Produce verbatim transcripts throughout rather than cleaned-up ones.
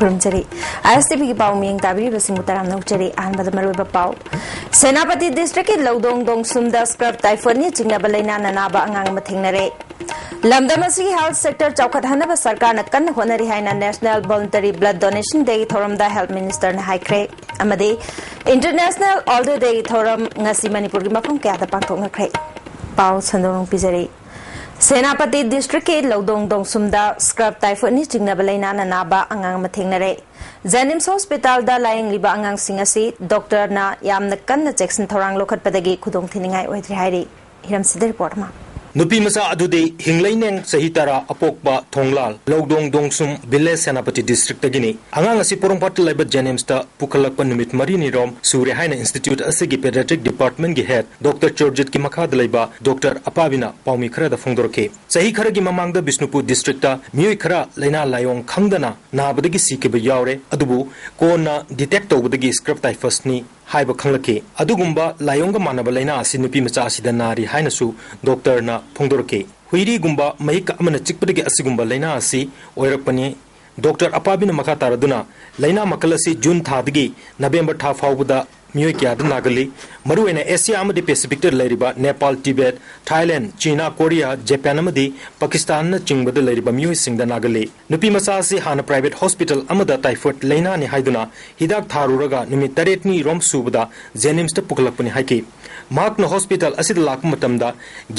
ꯈꯨꯔꯨꯝꯖꯔꯤ꯫ ISTVꯒꯤ ꯄꯥꯎ ꯃꯤꯌꯦꯡ ꯇꯥꯕꯤꯔꯤꯕꯁꯤꯡꯕꯨ ꯇꯔꯥꯝꯅ ꯑꯣꯛꯆꯔꯤ꯫ ꯑꯍꯥꯟꯕꯗ ꯃꯔꯨꯑꯣꯏꯕ ꯄꯥꯎ꯫ ꯁꯦꯅꯥꯄꯇꯤ districtꯀꯤ ꯂꯧꯗꯣꯡ ꯗꯣꯡꯁꯨꯝꯗ scrub typhoidꯅ ꯆꯤꯡꯅꯕ ꯂꯥꯏꯅꯥꯅ ꯅꯥꯕ ꯑꯉꯥꯡ ꯑꯃ ꯊꯦꯡꯅꯔꯦ꯫ ꯂꯝꯗꯝ ꯑꯁꯤꯒꯤ health sector ꯆꯥꯎꯈꯠꯍꯟꯅꯕ ꯁꯔꯀꯥꯔꯅ ꯀꯟꯅ ꯍꯣꯠꯅꯔꯤ ꯍꯥꯏꯅ National Voluntary Blood Donation Dayꯒꯤ ꯊꯧꯔꯝꯗ health ministerꯅ ꯍꯥꯏꯈ꯭ꯔꯦ꯫ ꯑꯃꯗꯤ International Order Dayꯒꯤ ꯊꯧꯔꯝ ꯉꯁꯤ ꯃꯅꯤꯄꯨꯔꯒꯤ ꯃꯐꯝ ꯀꯌꯥꯗ ꯄꯥꯡꯊꯣꯛꯅꯈ꯭ꯔꯦ꯫ ꯄꯥꯎ ꯁꯟꯗꯣꯛꯅ ꯄꯤꯖꯔꯤ꯫ ꯁꯦꯅꯥꯄꯇꯤ districtꯀꯤ ꯂꯧꯗꯣꯡ ꯗꯣꯡꯁꯨꯝꯗ scrub typhoidꯅ ꯆꯤꯡꯅꯕ ꯂꯥꯏꯅꯥꯅ ꯅꯥꯕ ꯑꯉꯥꯡ ꯑꯃ ꯊꯦꯡꯅꯔꯦ꯫ JNIMS hospitalꯗ ꯂꯥꯌꯦꯡꯂꯤꯕ ꯑꯉꯥꯡꯁꯤꯡ ꯑꯁꯤ doctorꯅ ꯌꯥꯝꯅ ꯀꯟꯅ ꯆꯦꯛꯁꯤꯟ ꯊꯧꯔꯥꯡ ꯂꯧꯈꯠꯄꯗꯒꯤ ꯈꯨꯗꯣꯡꯊꯤꯅꯤꯡꯉꯥꯏ ꯑꯣꯏꯗ꯭ꯔꯦ ꯍꯥꯏꯔꯤ꯫ ꯍꯤꯔꯝꯁꯤꯗ report ꯑꯃ꯫ ꯅꯨꯄꯤ ꯃꯆꯥ ꯑꯗꯨꯗꯤ ꯍꯤꯡꯂꯩꯅꯦꯡ ꯆꯍꯤ ꯇꯔꯥ ꯑꯄꯣꯛꯄ ꯊꯣꯡꯂꯥꯜ ꯂꯧꯗꯣꯡ ꯗꯣꯡꯁꯨꯝ village ꯁꯦꯅꯥꯄꯇꯤ districtꯇꯒꯤꯅꯤ꯫ ꯑꯉꯥꯡ ꯑꯁꯤ ꯄꯣꯔꯣꯝꯄꯥꯠꯇ ꯂꯩꯕ JNIMSꯇ ꯄꯨꯈꯠꯂꯛꯄ ꯅꯨꯃꯤꯠ ꯃꯔꯤꯅꯤꯔꯣꯝ ꯁꯨꯔꯦ ꯍꯥꯏꯅ institute ꯑꯁꯤꯒꯤ pediatric departmentꯀꯤ head doctor ꯆꯣꯔꯖꯤꯠꯀꯤ ꯃꯈꯥꯗ ꯂꯩꯕ doctor ꯑꯄꯥꯕꯤꯅ ꯄꯥꯎꯃꯤ ꯈꯔꯗ ꯐꯣꯡꯗꯣꯔꯛꯈꯤ꯫ ꯆꯍꯤ ꯈꯔꯒꯤ ꯃꯃꯥꯡꯗ ꯕꯤꯁꯅꯨꯄꯨꯔ districtꯇ ꯃꯤꯑꯣꯏ ꯈꯔ ꯂꯥꯏꯅꯥ ꯂꯥꯏꯑꯣꯡ ꯈꯪꯗꯅ ꯅꯥꯕꯗꯒꯤ ꯁꯤꯈꯤꯕ ꯌꯥꯎꯔꯦ꯫ ꯑꯗꯨꯕꯨ ꯀꯣꯟꯅ detect ꯇꯧꯕꯗꯒꯤ scrub typhusꯅꯤ ꯍꯥꯏꯕ ꯈꯪꯂꯛꯈꯤ꯫ ꯑꯗꯨꯒꯨꯝꯕ ꯂꯥꯏꯑꯣꯡꯒ ꯃꯥꯟꯅꯕ ꯂꯥꯏꯅꯥ ꯑꯁꯤ ꯅꯨꯄꯤ ꯃꯆꯥ ꯑꯁꯤꯗ ꯅꯥꯔꯤ ꯍꯥꯏꯅꯁꯨ doctorꯅ ꯐꯣꯡꯗꯣꯔꯛꯈꯤ꯫ ꯍꯨꯏꯔꯤꯒꯨꯝꯕ ꯃꯍꯤꯛ ꯑꯃꯅ ꯆꯤꯛꯄꯗꯒꯤ ꯑꯁꯤꯒꯨꯝꯕ ꯂꯥꯏꯅꯥ ꯑꯁꯤ ꯑꯣꯏꯔꯛꯄꯅꯤ꯫ Doctor ꯑꯄꯥꯕꯤꯅ ꯃꯈꯥ ꯇꯥꯔꯗꯨꯅ, ꯂꯥꯏꯅꯥ ꯃꯈꯜ ꯑꯁꯤ June ꯊꯥꯗꯒꯤ November ꯊꯥ ꯐꯥꯎꯕꯗ ꯃꯤꯑꯣꯏ ꯀꯌꯥꯗ ꯅꯥꯒꯜꯂꯤ꯫ ꯃꯔꯨꯑꯣꯏꯅ Asia ꯑꯃꯗꯤ Pacificꯇ ꯂꯩꯔꯤꯕ Nepal, Tibet, Thailand, China, Korea, Japan ꯑꯃꯗꯤ Pakistanꯅ ꯆꯤꯡꯕꯗ ꯂꯩꯔꯤꯕ ꯃꯤꯑꯣꯏꯁꯤꯡꯗ ꯅꯥꯒꯜꯂꯤ꯫ ꯅꯨꯄꯤ ꯃꯆꯥ ꯑꯁꯤ ꯍꯥꯟꯅ private hospital ꯑꯃꯗ typhoid ꯂꯥꯏꯅꯥꯅꯤ ꯍꯥꯏꯗꯨꯅ ꯍꯤꯗꯥꯛ ꯊꯥꯔꯨꯔꯒ ꯅꯨꯃꯤꯠ ꯇꯔꯦꯠꯅꯤ ꯔꯣꯝ ꯁꯨꯕꯗ JNIMSꯇ ꯄꯨꯈꯠꯂꯛꯄꯅꯤ ꯍꯥꯏꯈꯤ꯫ ꯃꯍꯥꯛꯅ hospital ꯑꯁꯤꯗ ꯂꯥꯛꯄ ꯃꯇꯝꯗ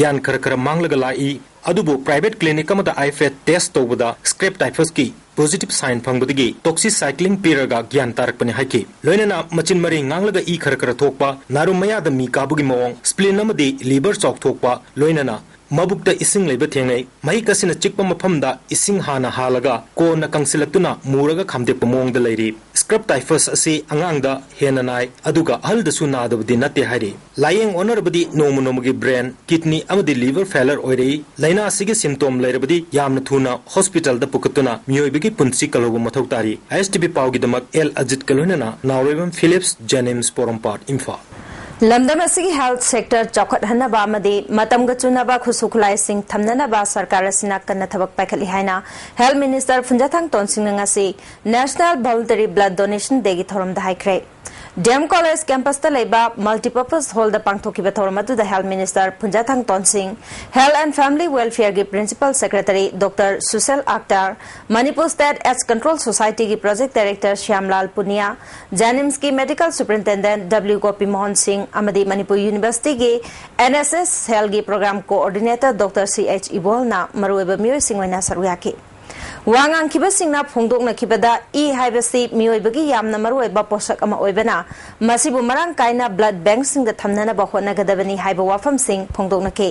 ꯒ꯭ꯌꯥꯟ ꯈꯔ ꯈꯔ ꯃꯥꯡꯂꯒ ꯂꯥꯛꯏ꯫ ꯑꯗꯨꯕꯨ private clinic ꯑꯃꯗ IFA test ꯇꯧꯕꯗ scrub typhusꯀꯤ positive sign ꯐꯪꯕꯗꯒꯤ doxycycline ꯄꯤꯔꯒ ꯒ꯭ꯌꯥꯟ ꯇꯥꯔꯛꯄꯅꯤ ꯍꯥꯏꯈꯤ꯫ ꯂꯣꯏꯅꯅ ꯃꯆꯤꯟ ꯃꯔꯤ ꯉꯥꯡꯂꯒ ꯏ ꯈꯔ ꯈꯔ ꯊꯣꯛꯄ, ꯅꯥꯔꯨꯝ ꯃꯌꯥꯗ ꯃꯤ ꯀꯥꯕꯒꯤ ꯃꯑꯣꯡ, spleen ꯑꯃꯗꯤ liver ꯆꯥꯎꯊꯣꯛꯄ, ꯂꯣꯏꯅꯅ ꯃꯕꯨꯛꯇ ꯏꯁꯤꯡ ꯂꯩꯕ ꯊꯦꯡꯅꯩ꯫ ꯃꯍꯤꯛ ꯑꯁꯤꯅ ꯆꯤꯛꯄ ꯃꯐꯝꯗ ꯏꯁꯤꯡ ꯍꯥꯟꯅ ꯍꯥꯜꯂꯒ ꯀꯣꯟꯅ ꯀꯪꯁꯤꯜꯂꯛꯇꯨꯅ ꯃꯨꯔꯒ ꯈꯥꯝꯗꯦꯛꯄ ꯃꯑꯣꯡꯗ ꯂꯩꯔꯤ꯫ Scrub typhus ꯑꯁꯤ ꯑꯉꯥꯡꯗ ꯍꯦꯟꯅ ꯅꯥꯏ, ꯑꯗꯨꯒ ꯑꯍꯜꯗꯁꯨ ꯅꯥꯗꯕꯗꯤ ꯅꯠꯇꯦ ꯍꯥꯏꯔꯤ꯫ ꯂꯥꯌꯦꯡ ꯑꯣꯟꯅꯔꯕꯗꯤ ꯅꯣꯡꯃ ꯅꯣꯡꯃꯒꯤ brain, kidney ꯑꯃꯗꯤ liver failure ꯑꯣꯏꯔꯛꯏ꯫ ꯂꯥꯏꯅꯥ ꯑꯁꯤꯒꯤ symptom ꯂꯩꯔꯕꯗꯤ ꯌꯥꯝꯅ ꯊꯨꯅ hospitalꯗ ꯄꯨꯈꯠꯇꯨꯅ ꯃꯤꯑꯣꯏꯕꯒꯤ ꯄꯨꯟꯁꯤ ꯀꯜꯍꯧꯕ ꯃꯊꯧ ꯇꯥꯔꯤ꯫ ISTV ꯄꯥꯎꯒꯤꯗꯃꯛ L ꯑꯖꯤꯠꯀ ꯂꯣꯏꯅꯅ ꯅꯥꯎꯔꯦꯝꯕꯝ ꯐꯤꯂꯤꯞꯁ, JNIMS ꯄꯣꯔꯣꯝꯄꯥꯠ, ꯏꯝꯐꯥꯜ꯫ ꯂꯝꯗꯝ ꯑꯁꯤꯒꯤ health sector ꯆꯥꯎꯈꯠꯍꯟꯅꯕ ꯑꯃꯗꯤ ꯃꯇꯝꯒ ꯆꯨꯅꯕ ꯈꯨꯠꯁꯨ ꯈꯨꯠꯂꯥꯏꯁꯤꯡ ꯊꯝꯅꯅꯕ ꯁꯔꯀꯥꯔ ꯑꯁꯤꯅ ꯀꯟꯅ ꯊꯕꯛ ꯄꯥꯏꯈꯠꯂꯤ ꯍꯥꯏꯅ Health Minister ꯐꯨꯟꯖꯥꯊꯥꯡ ꯇꯣꯟꯁꯤꯡꯅ ꯉꯁꯤ National Voluntary Blood Donation Dayꯒꯤ ꯊꯧꯔꯝꯗ ꯍꯥꯏꯈ꯭ꯔꯦ꯫ D M College campusꯇ ꯂꯩꯕ Multipurpose Hallꯗ ꯄꯥꯡꯊꯣꯛꯈꯤꯕ ꯊꯧꯔꯝ ꯑꯗꯨꯗ Health Minister ꯐꯨꯟꯖꯥꯊꯥꯡ ꯇꯣꯟꯁꯤꯡ, Health and Family Welfareꯒꯤ Principal Secretary Doctor Sushil Akhtar, Manipur State AIDS Control Societyꯒꯤ Project Director ꯁ꯭ꯌꯥꯝꯂꯥꯜ ꯄꯨꯅꯤꯌꯥ, JNIMSꯀꯤ Medical Superintendent W Gopi Mohan Singh ꯑꯃꯗꯤ Manipur Universityꯒꯤ N S S cellꯒꯤ Program Coordinator Doctor C H ꯏꯕꯣꯜꯅ ꯃꯔꯨꯑꯣꯏꯕ ꯃꯤꯑꯣꯏꯁꯤꯡ ꯑꯣꯏꯅ ꯁꯔꯨꯛ ꯌꯥꯈꯤ꯫ ꯋꯥ ꯉꯥꯡꯈꯤꯕꯁꯤꯡꯅ ꯐꯣꯡꯗꯣꯛꯅꯈꯤꯕꯗ, ꯏ ꯍꯥꯏꯕꯁꯤ ꯃꯤꯑꯣꯏꯕꯒꯤ ꯌꯥꯝꯅ ꯃꯔꯨꯑꯣꯏꯕ ꯄꯣꯠꯁꯛ ꯑꯃ ꯑꯣꯏꯕꯅ, ꯃꯁꯤꯕꯨ ꯃꯔꯥꯡ ꯀꯥꯏꯅ blood bankꯁꯤꯡꯗ ꯊꯝꯅꯅꯕ ꯍꯣꯠꯅꯒꯗꯕꯅꯤ ꯍꯥꯏꯕ ꯋꯥꯐꯝꯁꯤꯡ ꯐꯣꯡꯗꯣꯛꯅꯈꯤ꯫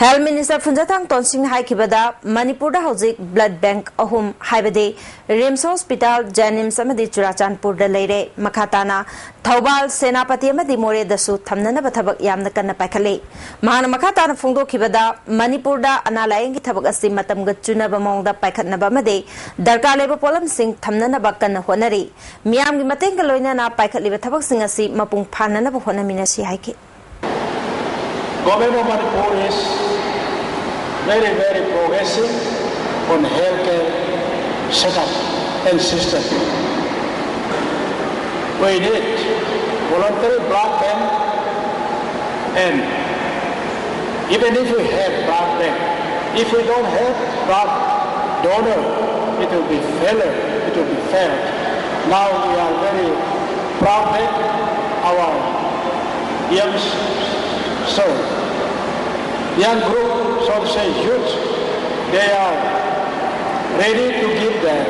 Health Minister ꯐꯨꯟꯖꯥꯊꯥꯡ ꯇꯣꯟꯁꯤꯡꯅ ꯍꯥꯏꯈꯤꯕꯗ, ꯃꯅꯤꯄꯨꯔꯗ ꯍꯧꯖꯤꯛ blood bank ꯑꯍꯨꯝ, ꯍꯥꯏꯕꯗꯤ RIMS Hospital, JNIMS ꯑꯃꯗꯤ ꯆꯨꯔꯥꯆꯥꯟꯄꯨꯔꯗ ꯂꯩꯔꯦ꯫ ꯃꯈꯥ ꯇꯥꯅ ꯊꯧꯕꯥꯜ, ꯁꯦꯅꯥꯄꯇꯤ ꯑꯃꯗꯤ ꯃꯣꯔꯦꯗꯁꯨ ꯊꯝꯅꯅꯕ ꯊꯕꯛ ꯌꯥꯝꯅ ꯀꯟꯅ ꯄꯥꯏꯈꯠꯂꯤ꯫ ꯃꯍꯥꯛꯅ ꯃꯈꯥ ꯇꯥꯅ ꯐꯣꯡꯗꯣꯛꯈꯤꯕꯗ, ꯃꯅꯤꯄꯨꯔꯗ ꯑꯅꯥ ꯂꯥꯌꯦꯡꯒꯤ ꯊꯕꯛ ꯑꯁꯤ ꯃꯇꯝꯒ ꯆꯨꯅꯕ ꯃꯑꯣꯡꯗ ꯄꯥꯏꯈꯠꯅꯕ ꯑꯃꯗꯤ ꯗꯔꯀꯥꯔ ꯂꯩꯕ ꯄꯣꯠꯂꯝꯁꯤꯡ ꯊꯝꯅꯅꯕ ꯀꯟꯅ ꯍꯣꯠꯅꯔꯤ꯫ ꯃꯤꯌꯥꯝꯒꯤ ꯃꯇꯦꯡꯒ ꯂꯣꯏꯅꯅ ꯄꯥꯏꯈꯠꯂꯤꯕ ꯊꯕꯛꯁꯤꯡ ꯑꯁꯤ ꯃꯄꯨꯡ ꯐꯥꯅꯅꯕ ꯍꯣꯠꯅꯃꯤꯟꯅꯁꯤ ꯍꯥꯏꯈꯤ꯫ Government of Manipur is very, very progressive on healthcare setup and system. We need voluntary blood bank, and even if we have blood bank, if we don't have blood donor, it will be failure, it will be failed. Now we are very proud that our young, so young group, so to say, youth, they are ready to give their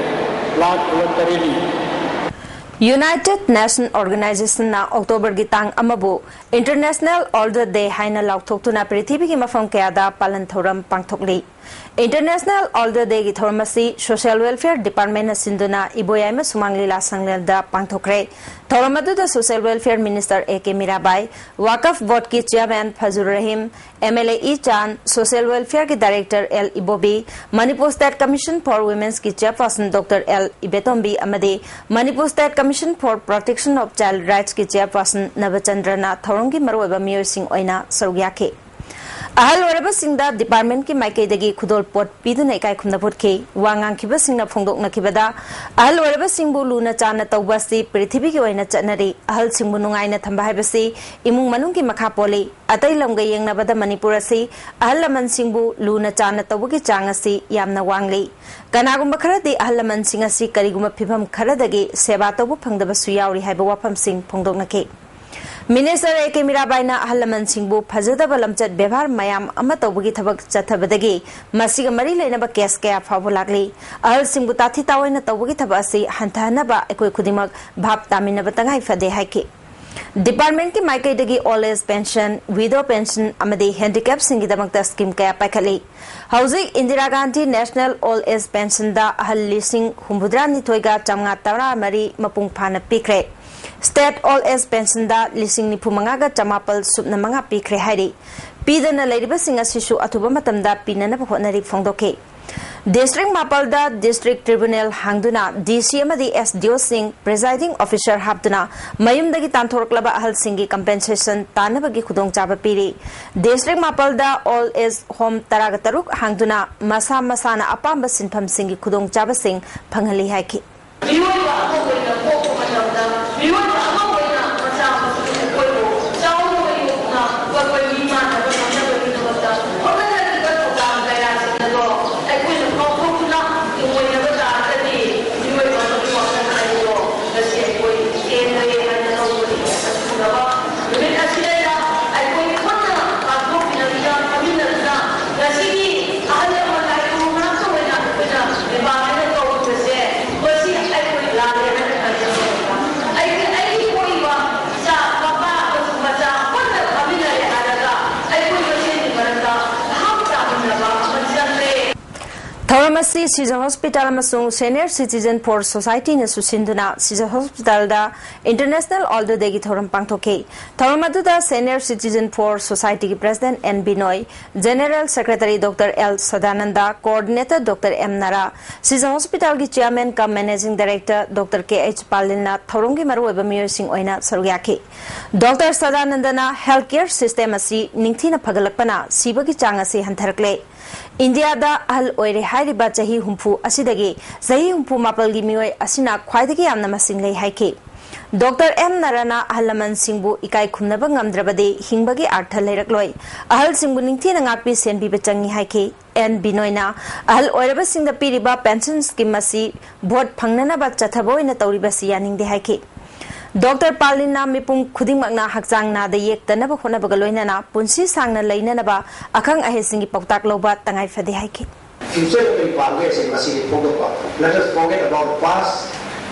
blood voluntarily. United Nations Organizationꯅ Octoberꯒꯤ ꯇꯥꯡ ꯑꯃꯕꯨ International Older Day ꯍꯥꯏꯅ ꯂꯥꯎꯊꯣꯛꯇꯨꯅ ꯄ꯭ꯔꯤꯊꯤꯕꯤꯒꯤ ꯃꯐꯝ ꯀꯌꯥꯗ ꯄꯥꯂꯟ ꯊꯧꯔꯝ ꯄꯥꯡꯊꯣꯛꯂꯤ꯫ International Older Day ꯒꯤ ꯊꯧꯔꯝ ꯑꯁꯤ Social Welfare Department ꯅ ꯁꯤꯟꯗꯨꯅ ꯏꯕꯣꯌꯥꯏꯃ ꯁꯨꯃꯥꯡ ꯂꯤꯂꯥ ꯁꯪꯂꯦꯟꯗ ꯄꯥꯡꯊꯣꯛꯈ꯭ꯔꯦ꯫ ꯊꯧꯔꯝ ꯑꯗꯨꯗ Social Welfare Minister A K Mirabai, Waqf Board ꯀꯤ Chairman Fazur Rahim, M L A ꯏ ꯆꯥꯟ, Social Welfare ꯒꯤ Director L Ibobi, Manipur State Commission for Women's ꯀꯤ Chairperson Doctor L ꯏꯕꯦꯇꯣꯝꯕꯤ ꯑꯃꯗꯤ Manipur State Commission for Protection of Child Rights ꯀꯤ Chairperson ꯅꯕꯆꯟꯗ꯭ꯔꯅ ꯊꯧꯔꯝꯒꯤ ꯃꯔꯨꯑꯣꯏꯕ ꯃꯤꯑꯣꯏꯁꯤꯡ ꯑꯣꯏꯅ ꯁꯔꯨꯛ ꯌꯥꯈꯤ꯫ ꯑꯍꯜ ꯑꯣꯏꯔꯕꯁꯤꯡꯗ department ꯀꯤ ꯃꯥꯏꯀꯩꯗꯒꯤ ꯈꯨꯗꯣꯜꯄꯣꯠ ꯄꯤꯗꯨꯅ ꯏꯀꯥꯏ ꯈꯨꯝꯅꯕ ꯎꯠꯈꯤ꯫ ꯋꯥ ꯉꯥꯡꯈꯤꯕꯁꯤꯡꯅ ꯐꯣꯡꯗꯣꯛꯅꯈꯤꯕꯗ, ꯑꯍꯜ ꯑꯣꯏꯔꯕꯁꯤꯡꯕꯨ ꯂꯨꯅ ꯆꯥꯟꯅ ꯇꯧꯕ ꯑꯁꯤ ꯄ꯭ꯔꯤꯊꯤꯕꯤꯒꯤ ꯑꯣꯏꯅ ꯆꯠꯅꯔꯤ꯫ ꯑꯍꯜꯁꯤꯡꯕꯨ ꯅꯨꯡꯉꯥꯏꯅ ꯊꯝꯕ ꯍꯥꯏꯕꯁꯤ ꯏꯃꯨꯡ ꯃꯅꯨꯡꯒꯤ ꯃꯈꯥ ꯄꯣꯜꯂꯤ꯫ ꯑꯇꯩ ꯂꯝꯒ ꯌꯦꯡꯅꯕꯗ ꯃꯅꯤꯄꯨꯔ ꯑꯁꯤ ꯑꯍꯜ ꯂꯃꯟꯁꯤꯡꯕꯨ ꯂꯨꯅ ꯆꯥꯟꯅ ꯇꯧꯕꯒꯤ ꯆꯥꯡ ꯑꯁꯤ ꯌꯥꯝꯅ ꯋꯥꯡꯂꯤ꯫ ꯀꯅꯥꯒꯨꯝꯕ ꯈꯔꯗꯤ ꯑꯍꯜ ꯂꯃꯟꯁꯤꯡ ꯑꯁꯤ ꯀꯔꯤꯒꯨꯝꯕ ꯐꯤꯚꯝ ꯈꯔꯗꯒꯤ ꯁꯦꯕꯥ ꯇꯧꯕ ꯐꯪꯗꯕꯁꯨ ꯌꯥꯎꯔꯤ ꯍꯥꯏꯕ ꯋꯥꯐꯝꯁꯤꯡ ꯐꯣꯡꯗꯣꯛꯅꯈꯤ꯫ Minister A K ꯃꯤꯔꯥꯕꯥꯏꯅ ꯑꯍꯜ ꯂꯃꯟꯁꯤꯡꯕꯨ ꯐꯖꯗꯕ ꯂꯝꯆꯠ ꯕꯦꯕꯥꯔ ꯃꯌꯥꯝ ꯑꯃ ꯇꯧꯕꯒꯤ ꯊꯕꯛ ꯆꯠꯊꯕꯗꯒꯤ ꯃꯁꯤꯒ ꯃꯔꯤ ꯂꯩꯅꯕ case ꯀꯌꯥ ꯐꯥꯎꯕ ꯂꯥꯛꯂꯤ꯫ ꯑꯍꯜꯁꯤꯡꯕꯨ ꯇꯥꯊꯤ ꯇꯥꯑꯣꯏꯅ ꯇꯧꯕꯒꯤ ꯊꯕꯛ ꯑꯁꯤ ꯍꯟꯊꯍꯟꯅꯕ ꯑꯩꯈꯣꯏ ꯈꯨꯗꯤꯡꯃꯛ ꯚꯥꯞ ꯇꯥꯃꯤꯟꯅꯕ ꯇꯉꯥꯏ ꯐꯗꯦ ꯍꯥꯏꯈꯤ꯫ Department ꯀꯤ ꯃꯥꯏꯀꯩꯗꯒꯤ old age pension, widow pension ꯑꯃꯗꯤ handicap ꯁꯤꯡꯒꯤꯗꯃꯛꯇ scheme ꯀꯌꯥ ꯄꯥꯏꯈꯠꯂꯤ꯫ ꯍꯧꯖꯤꯛ Indira Gandhi National Old Age Pension ꯗ ꯑꯍꯜ ꯂꯤꯁꯤꯡ ꯍꯨꯝꯐꯨꯇꯔꯥ ꯅꯤꯊꯣꯏꯒ ꯆꯥꯝꯃꯉꯥ ꯇꯔꯥ ꯃꯔꯤ ꯃꯄꯨꯡ ꯐꯥꯅ ꯄꯤꯈ꯭ꯔꯦ꯫ State Old Age Pension ꯗ ꯂꯤꯁꯤꯡ ꯅꯤꯐꯨ ꯃꯉꯥꯒ ꯆꯃꯥꯄꯜ ꯁꯨꯞꯅ ꯃꯉꯥ ꯄꯤꯈ꯭ꯔꯦ ꯍꯥꯏꯔꯤ꯫ ꯄꯤꯗꯅ ꯂꯩꯔꯤꯕꯁꯤꯡ ꯑꯁꯤꯁꯨ ꯑꯊꯨꯕ ꯃꯇꯝꯗ ꯄꯤꯅꯅꯕ ꯍꯣꯠꯅꯔꯤ ꯐꯣꯡꯗꯣꯛꯈꯤ꯫ District ꯃꯥꯄꯜꯗ District Tribunal ꯍꯥꯡꯗꯨꯅ D C ꯑꯃꯗꯤ S D O ꯁꯤꯡ Presiding Officer ꯍꯥꯞꯇꯨꯅ ꯃꯌꯨꯝꯗꯒꯤ ꯇꯥꯟꯊꯣꯔꯛꯂꯕ ꯑꯍꯜꯁꯤꯡꯒꯤ compensation ꯇꯥꯟꯅꯕꯒꯤ ꯈꯨꯗꯣꯡꯆꯥꯕ ꯄꯤꯔꯤ꯫ District ꯃꯥꯄꯜꯗ Old Age Home ꯇꯔꯥꯒ ꯇꯔꯨꯛ ꯍꯥꯡꯗꯨꯅ ꯃꯁꯥ ꯃꯁꯥꯅ ꯑꯄꯥꯝꯕ ꯁꯤꯟꯐꯝꯁꯤꯡꯒꯤ ꯈꯨꯗꯣꯡꯆꯥꯕꯁꯤꯡ ꯐꯪꯍꯜꯂꯤ ꯍꯥꯏꯈꯤ꯫ ꯃꯤꯑꯣꯏꯕ ꯑꯃ ꯑꯣꯏꯅ ꯄꯣꯛꯄ ꯃꯇꯝꯗ, ꯃꯤꯑꯣꯏꯕ ꯑꯃ ꯑꯣꯏꯅ ꯃꯆꯥ ꯃꯁꯨ ꯑꯩꯈꯣꯏꯕꯨ ꯆꯥꯎꯅ ꯑꯣꯏꯊꯣꯛꯇꯨꯅ ꯄꯣꯛꯄ ꯃꯤ ꯃꯥꯟꯅꯕ ꯉꯝꯅꯕꯒꯤꯗꯃꯛꯇ ꯍꯣꯠꯅꯖꯔꯤꯕ ꯊꯧꯗꯥꯡ ꯀꯌꯥꯁꯤꯡ ꯑꯗꯣ ꯑꯩꯈꯣꯏꯅ ꯀꯥꯎꯊꯣꯛꯇꯨꯅ ꯇꯨꯡꯑꯣꯏꯅꯕ ꯇꯥꯔꯒꯗꯤ ꯃꯤꯑꯣꯏꯕ ꯑꯃꯒꯤ ꯋꯥꯈꯜ ꯍꯥꯏꯕꯗꯣ ꯉꯁꯤ ꯑꯩꯈꯣꯏ ꯆꯦꯟꯗ꯭ꯔꯦ ꯍꯥꯏꯅ ꯂꯧꯕꯅꯤ꯫ ꯑꯁꯤꯒꯨꯝꯂꯕ ꯅꯨꯃꯤꯠ ꯑꯁꯤꯗꯩꯗ ꯑꯩꯈꯣꯏ ꯄꯨꯟꯅ ꯄꯥꯡꯊꯣꯛꯃꯤꯟꯅꯗꯨꯅ, ꯐꯝꯃꯤꯟꯅꯗꯨꯅ ꯉꯁꯤꯒꯤ ꯑꯍꯜ ꯂꯃꯟ ꯂꯥꯏ ꯈꯨꯔꯨꯝ ꯉꯥꯛꯇ ꯑꯣꯏꯅ ꯑꯩꯈꯣꯏꯅ department ꯇꯧꯔꯤꯕꯁꯦ, ꯃꯁꯤ ꯑꯩꯈꯣꯏ ꯂꯥꯜꯂꯦ꯫ ꯊꯧꯔꯝ ꯑꯁꯤ ꯁꯤꯖ ꯍꯣꯁꯄꯤꯇꯥꯜ ꯑꯃꯁꯨꯡ Senior Citizen for Society ꯅꯁꯨ ꯁꯤꯟꯗꯨꯅ ꯁꯤꯖ ꯍꯣꯁꯄꯤꯇꯥꯜꯗ International Older Day ꯒꯤ ꯊꯧꯔꯝ ꯄꯥꯡꯊꯣꯛꯈꯤ꯫ ꯊꯧꯔꯝ ꯑꯗꯨꯗ Senior Citizen for Society ꯒꯤ President N ꯕꯤꯅꯣꯏ, General Secretary Doctor L Sadananda, Coordinator Doctor M ꯅꯥꯔꯥ, ꯁꯤꯖ ꯍꯣꯁꯄꯤꯇꯥꯜꯒꯤ Chairman cum Managing Director Doctor K H ꯄꯥꯂꯤꯟꯅ ꯊꯧꯔꯝꯒꯤ ꯃꯔꯨꯑꯣꯏꯕ ꯃꯤꯑꯣꯏꯁꯤꯡ ꯑꯣꯏꯅ ꯁꯔꯨꯛ ꯌꯥꯈꯤ꯫ ꯗꯣꯛꯇꯔ ꯁꯗꯥꯅꯟꯗꯅ health care system ꯑꯁꯤ ꯅꯤꯡꯊꯤꯅ ꯐꯒꯠꯂꯛꯄꯅ ꯁꯤꯕꯒꯤ ꯆꯥꯡ ꯑꯁꯤ ꯍꯟꯊꯔꯛꯂꯦ꯫ ꯏꯟꯗꯤꯌꯥꯗ ꯑꯍꯜ ꯑꯣꯏꯔꯦ ꯍꯥꯏꯔꯤꯕ ꯆꯍꯤ ꯍꯨꯝꯐꯨ ꯑꯁꯤꯗꯒꯤ ꯆꯍꯤ ꯍꯨꯝꯐꯨ ꯃꯥꯄꯜꯒꯤ ꯃꯤꯑꯣꯏ ꯑꯁꯤꯅ ꯈ꯭ꯋꯥꯏꯗꯒꯤ ꯌꯥꯝꯅ ꯃꯁꯤꯡ ꯂꯩ ꯍꯥꯏꯈꯤ꯫ ꯗꯣꯛꯇꯔ ꯑꯦꯝ ꯅꯥꯔꯥꯅ ꯑꯍꯜ ꯂꯃꯟꯁꯤꯡꯕꯨ ꯏꯀꯥꯏ ꯈꯨꯝꯅꯕ ꯉꯝꯗ꯭ꯔꯕꯗꯤ ꯍꯤꯡꯕꯒꯤ ꯑꯥꯔꯊ ꯂꯩꯔꯛꯂꯣꯏ꯫ ꯑꯍꯜꯁꯤꯡꯕꯨ ꯅꯤꯡꯊꯤꯅ ꯉꯥꯛꯄꯤ ꯁꯦꯟꯕꯤꯕ ꯆꯪꯏ ꯍꯥꯏꯈꯤ꯫ ꯑꯦꯟ ꯕꯤꯅꯣꯏꯅ ꯑꯍꯜ ꯑꯣꯏꯔꯕꯁꯤꯡꯗ ꯄꯤꯔꯤꯕ pension scheme ꯑꯁꯤ vote ꯐꯪꯅꯅꯕ ꯆꯠꯊꯕ ꯑꯣꯏꯅ ꯇꯧꯔꯤꯕꯁꯤ ꯌꯥꯅꯤꯡꯗꯦ ꯍꯥꯏꯈꯤ꯫ ꯗꯣꯛꯇꯔ ꯄꯥꯂꯤꯟꯅ ꯃꯤꯄꯨꯝ ꯈꯨꯗꯤꯡꯃꯛꯅ ꯍꯛꯆꯥꯡ ꯅꯥꯗ ꯌꯦꯛꯇꯅꯕ ꯍꯣꯠꯅꯕꯒ ꯂꯣꯏꯅꯅ ꯄꯨꯟꯁꯤ ꯁꯥꯡꯅ ꯂꯩꯅꯅꯕ ꯑꯈꯪ ꯑꯍꯩꯁꯤꯡꯒꯤ ꯄꯥꯎꯇꯥꯛ ꯂꯧꯕ ꯇꯉꯥꯏ ꯐꯗꯦ ꯍꯥꯏꯈꯤ꯫ Future ꯀꯔꯤ ꯄꯥꯝꯒꯦ ꯍꯥꯏꯁꯦ ꯃꯁꯤꯗꯤ ꯐꯣꯡꯗꯣꯛꯄ꯫ Let us forget about the past.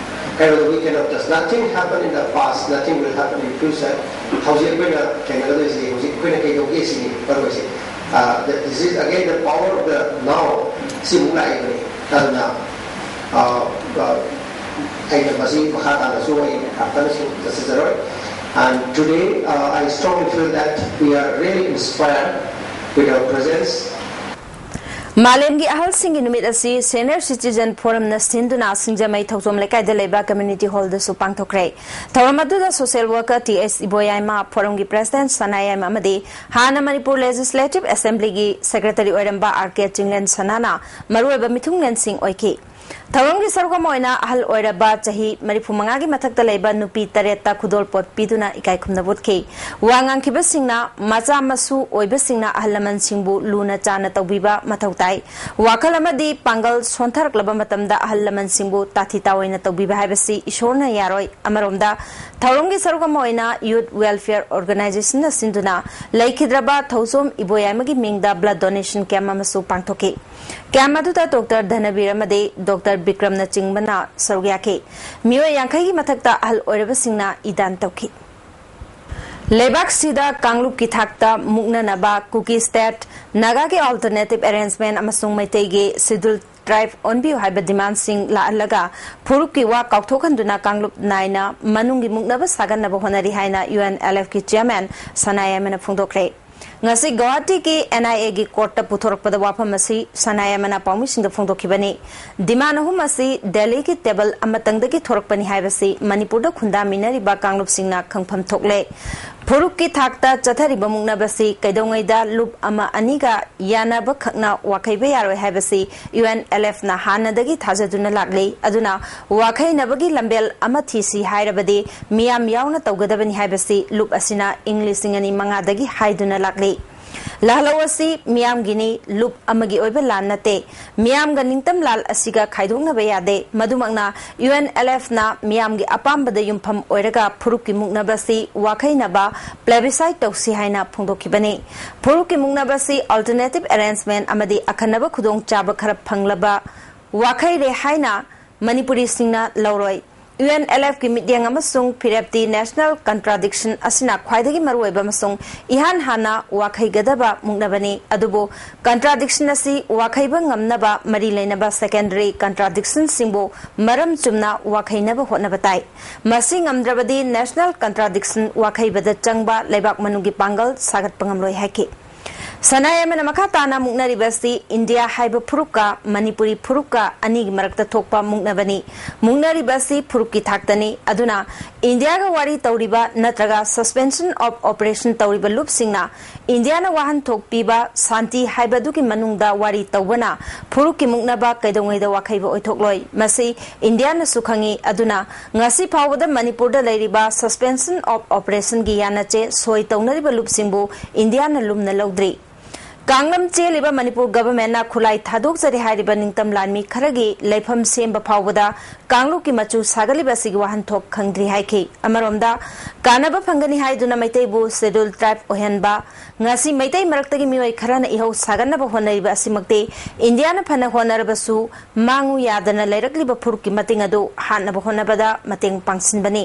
ꯀꯩꯅꯣꯗ we cannot just, nothing happened in the past, nothing will happen in future. ꯍꯧꯖꯤꯛ ꯑꯩꯈꯣꯏꯅ ꯊꯦꯡꯅꯒꯗꯣꯏꯁꯤ ꯍꯧꯖꯤꯛ ꯑꯩꯈꯣꯏꯅ ꯀꯩꯗꯧꯒꯦ ꯁꯤꯅꯤ ꯃꯔꯨꯑꯣꯏꯁꯦ꯫ Uh, that this is again the power of the now. ꯁꯤꯃꯨꯛ ꯂꯥꯛꯏꯕꯅꯤ꯫ ꯑꯗꯨꯅ ꯑ, ꯑ, ꯑꯩꯅ ꯃꯁꯤ ꯃꯈꯥ ꯇꯥꯅꯁꯨ ꯑꯩ ꯌꯥꯝ ꯀꯟꯅꯁꯨ ꯆꯠꯆꯔꯣꯏ꯫ And today, uh, I strongly feel that we are really inspired with our presence. ꯃꯥꯂꯦꯝꯒꯤ ꯑꯍꯜꯁꯤꯡꯒꯤ ꯅꯨꯃꯤꯠ ꯑꯁꯤ Senior Citizen Forum ꯅ ꯁꯤꯟꯗꯨꯅ ꯁꯤꯡꯖꯃꯩ ꯊꯧꯖꯣꯝ ꯂꯩꯀꯥꯏꯗ ꯂꯩꯕ community hall ꯗꯁꯨ ꯄꯥꯡꯊꯣꯛꯈ꯭ꯔꯦ꯫ ꯊꯧꯔꯝ ꯑꯗꯨꯗ social worker ꯇꯤ ꯑꯦꯁ ꯏꯕꯣꯌꯥꯏꯃ, Forum ꯒꯤ President ꯁꯅꯥꯌꯥꯏꯃ ꯑꯃꯗꯤ ꯍꯥꯟꯅ ꯃꯅꯤꯄꯨꯔ Legislative Assembly ꯒꯤ Secretary ꯑꯣꯏꯔꯝꯕ ꯑꯥꯔ ꯀꯦ ꯆꯤꯡꯂꯦꯟ ꯁꯅꯥꯅ ꯃꯔꯨꯑꯣꯏꯕ ꯃꯤꯊꯨꯡꯂꯦꯟꯁꯤꯡ ꯑꯣꯏꯈꯤ꯫ ꯊꯧꯔꯝꯒꯤ ꯁꯔꯨꯛ ꯑꯃ ꯑꯣꯏꯅ ꯑꯍꯜ ꯑꯣꯏꯔꯕ ꯆꯍꯤ ꯃꯔꯤꯐꯨ ꯃꯉꯥꯒꯤ ꯃꯊꯛꯇ ꯂꯩꯕ ꯅꯨꯄꯤ ꯇꯔꯦꯠꯇ ꯈꯨꯗꯣꯜꯄꯣꯠ ꯄꯤꯗꯨꯅ ꯏꯀꯥꯏ ꯈꯨꯝꯅꯕ ꯎꯠꯈꯤ꯫ ꯋꯥ ꯉꯥꯡꯈꯤꯕꯁꯤꯡꯅ ꯃꯆꯥ ꯃꯁꯨ ꯑꯣꯏꯕꯁꯤꯡꯅ ꯑꯍꯜ ꯂꯃꯟꯁꯤꯡꯕꯨ ꯂꯨꯅ ꯆꯥꯟꯅ ꯇꯧꯕꯤꯕ ꯃꯊꯧ ꯇꯥꯏ꯫ ꯋꯥꯈꯜ ꯑꯃꯗꯤ ꯄꯥꯡꯒꯜ ꯁꯣꯟꯊꯔꯛꯂꯕ ꯃꯇꯝꯗ ꯑꯍꯜ ꯂꯃꯟꯁꯤꯡꯕꯨ ꯇꯥꯊꯤ ꯇꯥꯑꯣꯏꯅ ꯇꯧꯕꯤꯕ ꯍꯥꯏꯕꯁꯤ ꯏꯁꯣꯔꯅ ꯌꯥꯔꯣꯏ꯫ ꯑꯃꯔꯣꯝꯗ ꯊꯧꯔꯝꯒꯤ ꯁꯔꯨꯛ ꯑꯃ ꯑꯣꯏꯅ Youth Welfare Organisation ꯅ ꯁꯤꯟꯗꯨꯅ ꯂꯩꯈꯤꯗ꯭ꯔꯕ ꯊꯧꯖꯣꯝ ꯏꯕꯣꯌꯥꯏꯃꯒꯤ ꯃꯤꯡꯗ blood donation camp ꯑꯃꯁꯨ ꯄꯥꯡꯊꯣꯛꯈꯤ꯫ ꯀꯦꯝꯞ ꯑꯗꯨꯗ ꯗꯣꯛꯇꯔ ꯙꯅꯕꯤꯔ ꯑꯃꯗꯤ ꯗꯣꯛꯇꯔ ꯕꯤꯀ꯭ꯔꯝꯅꯆꯤꯡꯕꯅ ꯁꯔꯨꯛ ꯌꯥꯈꯤ꯫ ꯃꯤꯑꯣꯏ ꯌꯥꯡꯈꯩꯒꯤ ꯃꯊꯛꯇ ꯑꯍꯜ ꯑꯣꯏꯔꯕꯁꯤꯡꯅ ꯏ ꯗꯥꯟ ꯇꯧꯈꯤ꯫ ꯂꯩꯕꯥꯛꯁꯤꯗ ꯀꯥꯡꯂꯨꯞꯀꯤ ꯊꯥꯛꯇ ꯃꯨꯛꯅꯅꯕ ꯀꯨꯀꯤ ꯁ꯭ꯇꯦꯠ, ꯅꯥꯒꯥꯒꯤ ꯑꯜꯇꯔꯅꯦꯇꯤꯚ ꯑꯦꯔꯦꯟꯖꯃꯦꯟꯠ ꯑꯃꯁꯨꯡ ꯃꯩꯇꯩꯒꯤ ꯁꯦꯗ꯭ꯌꯨꯜ ꯇ꯭ꯔꯥꯏꯕ ꯑꯣꯟꯕꯤꯌꯨ ꯍꯥꯏꯕ ꯗꯤꯃꯥꯟꯁꯤꯡ ꯂꯥꯛꯍꯜꯂꯒ ꯐꯨꯔꯨꯞꯀꯤ ꯋꯥ ꯀꯥꯎꯊꯣꯛꯍꯟꯗꯨꯅ ꯀꯥꯡꯂꯨꯞ ꯅꯥꯏꯅ ꯃꯅꯨꯡꯒꯤ ꯃꯨꯛꯅꯕ ꯁꯥꯒꯠꯅꯕ ꯍꯣꯠꯅꯔꯤ ꯍꯥꯏꯅ ꯌꯨ ꯑꯦꯟ ꯑꯦꯜ ꯑꯦꯐꯀꯤ ꯆꯤꯌꯥꯔꯃꯦꯟ ꯁꯅꯥ ꯌꯥꯏꯃꯅ ꯐꯣꯡꯗꯣꯛꯈ꯭ꯔꯦ꯫ ꯉꯁꯤ ꯒꯧꯍꯥꯇꯤꯒꯤ ꯑꯦꯟ ꯑꯥꯏ ꯑꯦꯒꯤ ꯀꯣꯔꯠꯇ ꯄꯨꯊꯣꯔꯛꯄꯗ ꯋꯥꯐꯝ ꯑꯁꯤ ꯁꯅꯥ ꯌꯥꯏꯃꯅ ꯄꯥꯎꯃꯤꯁꯤꯡꯗ ꯐꯣꯡꯗꯣꯛꯈꯤꯕꯅꯤ꯫ ꯗꯤꯃꯥꯟ ꯑꯍꯨꯝ ꯑꯁꯤ ꯗꯦꯜꯂꯤꯒꯤ ꯇꯦꯕꯜ ꯑꯃꯇꯪꯗꯒꯤ ꯊꯣꯔꯛꯄꯅꯤ ꯍꯥꯏꯕꯁꯤ ꯃꯅꯤꯄꯨꯔꯗ ꯈꯨꯟꯗꯥꯃꯤꯟꯅꯔꯤꯕ ꯀꯥꯡꯂꯨꯞꯁꯤꯡꯅ ꯈꯪꯐꯝ ꯊꯣꯛꯂꯦ꯫ ꯐꯨꯔꯨꯞꯀꯤ ꯊꯥꯛꯇ ꯆꯠꯊꯔꯤꯕ ꯃꯨꯛꯅꯕꯁꯤ ꯀꯩꯗꯧꯉꯩꯗ ꯂꯨꯞ ꯑꯃ ꯑꯅꯤꯒ ꯌꯥꯅꯕ ꯈꯛꯅ ꯋꯥꯈꯩꯕ ꯌꯥꯔꯣꯏ ꯍꯥꯏꯕꯁꯤ ꯌꯨ ꯑꯦꯟ ꯑꯦꯜ ꯑꯦꯐꯅ ꯍꯥꯟꯅꯗꯒꯤ ꯊꯥꯖꯗꯨꯅ ꯂꯥꯛꯂꯤ꯫ ꯑꯗꯨꯅ ꯋꯥꯈꯩꯅꯕꯒꯤ ꯂꯝꯕꯦꯜ ꯑꯃ ꯊꯤꯁꯤ ꯍꯥꯏꯔꯕꯗꯤ ꯃꯤꯌꯥꯝ ꯌꯥꯎꯅ ꯇꯧꯒꯗꯕꯅꯤ ꯍꯥꯏꯕꯁꯤ ꯂꯨꯞ ꯑꯁꯤꯅ ꯏꯪ ꯂꯤꯁꯤꯡ ꯑꯅꯤ ꯃꯉꯥꯗꯒꯤ ꯍꯥꯏꯗꯨꯅ ꯂꯥꯛꯂꯤ꯫ ꯂꯍꯂꯧ ꯑꯁꯤ ꯃꯤꯌꯥꯝꯒꯤꯅꯤ, ꯂꯨꯞ ꯑꯃꯒꯤ ꯑꯣꯏꯕ ꯂꯥꯟ ꯅꯠꯇꯦ꯫ ꯃꯤꯌꯥꯝꯒ ꯅꯤꯡꯇꯝ ꯂꯥꯜ ꯑꯁꯤꯒ ꯈꯥꯏꯗꯣꯛꯅꯕ ꯌꯥꯗꯦ꯫ ꯃꯗꯨꯃꯛꯅ ꯌꯨ ꯑꯦꯟ ꯑꯦꯜ ꯑꯦꯐꯅ ꯃꯤꯌꯥꯝꯒꯤ ꯑꯄꯥꯝꯕꯗ ꯌꯨꯝꯐꯝ ꯑꯣꯏꯔꯒ ꯐꯨꯔꯨꯞꯀꯤ ꯃꯨꯛꯅꯕ ꯑꯁꯤ ꯋꯥꯈꯩꯅꯕ, ꯄ꯭ꯂꯦꯕꯤꯁꯥꯏꯠ ꯇꯧꯁꯤ ꯍꯥꯏꯅ ꯐꯣꯡꯗꯣꯛꯈꯤꯕꯅꯤ꯫ ꯐꯨꯔꯨꯞꯀꯤ ꯃꯨꯛꯅꯕ ꯑꯁꯤ ꯑꯜꯇꯔꯅꯦꯇꯤꯚ ꯑꯦꯔꯦꯟꯖꯃꯦꯟꯠ ꯑꯃꯗꯤ ꯑꯈꯟꯅꯕ ꯈꯨꯗꯣꯡꯆꯥꯕ ꯈꯔ ꯐꯪꯂꯕ ꯋꯥꯈꯩꯔꯦ ꯍꯥꯏꯅ ꯃꯅꯤꯄꯨꯔꯤꯁꯤꯡꯅ ꯂꯧꯔꯣꯏ꯫ ꯌꯨ ꯑꯦꯟ ꯑꯦꯜ ꯑꯦꯐꯀꯤ ꯃꯤꯠꯌꯦꯡ ꯑꯃꯁꯨꯡ ꯐꯤꯔꯦꯞꯇꯤ ꯅꯦꯁꯅꯦꯜ ꯀꯟꯇ꯭ꯔꯥꯗꯤꯛꯁꯟ ꯑꯁꯤꯅ ꯈ꯭ꯋꯥꯏꯗꯒꯤ ꯃꯔꯨꯑꯣꯏꯕ ꯑꯃꯁꯨꯡ ꯏꯍꯥꯟ ꯍꯥꯟꯅ ꯋꯥꯈꯩꯒꯗꯕ ꯃꯨꯛꯅꯕꯅꯤ꯫ ꯑꯗꯨꯕꯨ ꯀꯟꯇ꯭ꯔꯥꯗꯤꯛꯁꯟ ꯑꯁꯤ ꯋꯥꯈꯩꯕ ꯉꯝꯅꯕ ꯃꯔꯤ ꯂꯩꯅꯕ ꯁꯦꯀꯦꯟꯗꯔꯤ ꯀꯟꯇ꯭ꯔꯥꯗꯤꯛꯁꯟꯁꯤꯡꯕꯨ ꯃꯔꯝ ꯆꯨꯝꯅ ꯋꯥꯈꯩꯅꯕ ꯍꯣꯠꯅꯕ ꯇꯥꯏ꯫ ꯃꯁꯤ ꯉꯝꯗ꯭ꯔꯕꯗꯤ ꯅꯦꯁꯅꯦꯜ ꯀꯟꯇ꯭ꯔꯥꯗꯤꯛꯁꯟ ꯋꯥꯈꯩꯕꯗ ꯆꯪꯕ ꯂꯩꯕꯥꯛ ꯃꯅꯨꯡꯒꯤ ꯄꯥꯡꯒꯜ ꯁꯥꯒꯠꯄ ꯉꯝꯂꯣꯏ ꯍꯥꯏꯈꯤ꯫ ꯁꯅꯥ ꯌꯥꯏꯃꯅ ꯃꯈꯥ ꯇꯥꯅ ꯃꯨꯛꯅꯔꯤꯕ ꯑꯁꯤ ꯏꯟꯗꯤꯌꯥ ꯍꯥꯏꯕ ꯐꯨꯔꯨꯞꯀ ꯃꯅꯤꯄꯨꯔꯤ ꯐꯨꯔꯨꯞꯀ ꯑꯅꯤꯒꯤ ꯃꯔꯛꯇ ꯊꯣꯛꯄ ꯃꯨꯛꯅꯕꯅꯤ꯫ ꯃꯨꯛꯅꯔꯤꯕ ꯑꯁꯤ ꯐꯨꯔꯨꯞꯀꯤ ꯊꯥꯛꯇꯅꯤ꯫ ꯑꯗꯨꯅ ꯏꯟꯗꯤꯌꯥꯒ ꯋꯥꯔꯤ ꯇꯧꯔꯤꯕ ꯅꯠꯇ꯭ꯔꯒ suspension of operation ꯇꯧꯔꯤꯕ ꯂꯨꯞꯁꯤꯡꯅ ꯏꯟꯗꯤꯌꯥꯅ ꯋꯥꯍꯟꯊꯣꯛ ꯄꯤꯕ ꯁꯥꯟꯇꯤ ꯍꯥꯏꯕꯗꯨꯒꯤ ꯃꯅꯨꯡꯗ ꯋꯥꯔꯤ ꯇꯧꯕꯅ ꯐꯨꯔꯨꯞꯀꯤ ꯃꯨꯛꯅꯕ ꯀꯩꯗꯧꯉꯩꯗ ꯋꯥꯈꯩꯕ ꯑꯣꯏꯊꯣꯛꯂꯣꯏ꯫ ꯃꯁꯤ ꯏꯟꯗꯤꯌꯥꯅꯁꯨ ꯈꯪꯏ꯫ ꯑꯗꯨꯅ ꯉꯁꯤ ꯐꯥꯎꯕꯗ ꯃꯅꯤꯄꯨꯔꯗ ꯂꯩꯔꯤꯕ suspension of operation ꯒꯤ ꯌꯥꯅꯆꯦ ꯁꯣꯏ ꯇꯧꯅꯔꯤꯕ ꯂꯨꯞꯁꯤꯡꯕꯨ ꯏꯟꯗꯤꯌꯥꯅ ꯂꯨꯝꯅ ꯂꯧꯗ꯭ꯔꯤ꯫ ꯀꯥꯡꯂꯝ ꯆꯦꯜꯂꯤꯕ ꯃꯅꯤꯄꯨꯔ ꯒꯚꯔꯟꯃꯦꯟꯠꯅ ꯈꯨꯠꯂꯥꯏ ꯊꯥꯗꯣꯛꯆꯔꯦ ꯍꯥꯏꯔꯤꯕ ꯅꯤꯡꯇꯝ ꯂꯥꯟꯃꯤ ꯈꯔꯒꯤ ꯂꯩꯐꯝ ꯁꯦꯝꯕ ꯐꯥꯎꯕꯗ ꯀꯥꯡꯂꯨꯞꯀꯤ ꯃꯆꯨ ꯁꯥꯒꯠꯂꯤꯕ ꯑꯁꯤꯒꯤ ꯋꯥꯍꯟꯊꯣꯛ ꯈꯪꯗ꯭ꯔꯤ ꯍꯥꯏꯈꯤ꯫ ꯑꯃꯔꯣꯝꯗ, ꯀꯥꯟꯅꯕ ꯐꯪꯒꯅꯤ ꯍꯥꯏꯗꯨꯅ ꯃꯩꯇꯩꯕꯨ ꯁꯦꯗ꯭ꯌꯨꯜ ꯇ꯭ꯔꯥꯏꯕ ꯑꯣꯏꯍꯟꯕ, ꯉꯁꯤ ꯃꯩꯇꯩ ꯃꯔꯛꯇꯒꯤ ꯃꯤꯑꯣꯏ ꯈꯔꯅ ꯏꯍꯧ ꯁꯥꯒꯠꯅꯕ ꯍꯣꯠꯅꯔꯤꯕ ꯑꯁꯤꯃꯛꯇꯤ ꯏꯟꯗꯤꯌꯥꯅ ꯐꯅ ꯍꯣꯠꯅꯔꯕꯁꯨ ꯃꯥꯡꯉꯨ ꯌꯥꯗꯅ ꯂꯩꯔꯛꯂꯤꯕ ꯐꯨꯔꯨꯞꯀꯤ ꯃꯇꯤꯡ ꯑꯗꯨ ꯍꯥꯠꯅꯕ ꯍꯣꯠꯅꯕꯗ ꯃꯇꯦꯡ ꯄꯥꯡꯁꯤꯟꯕꯅꯤ꯫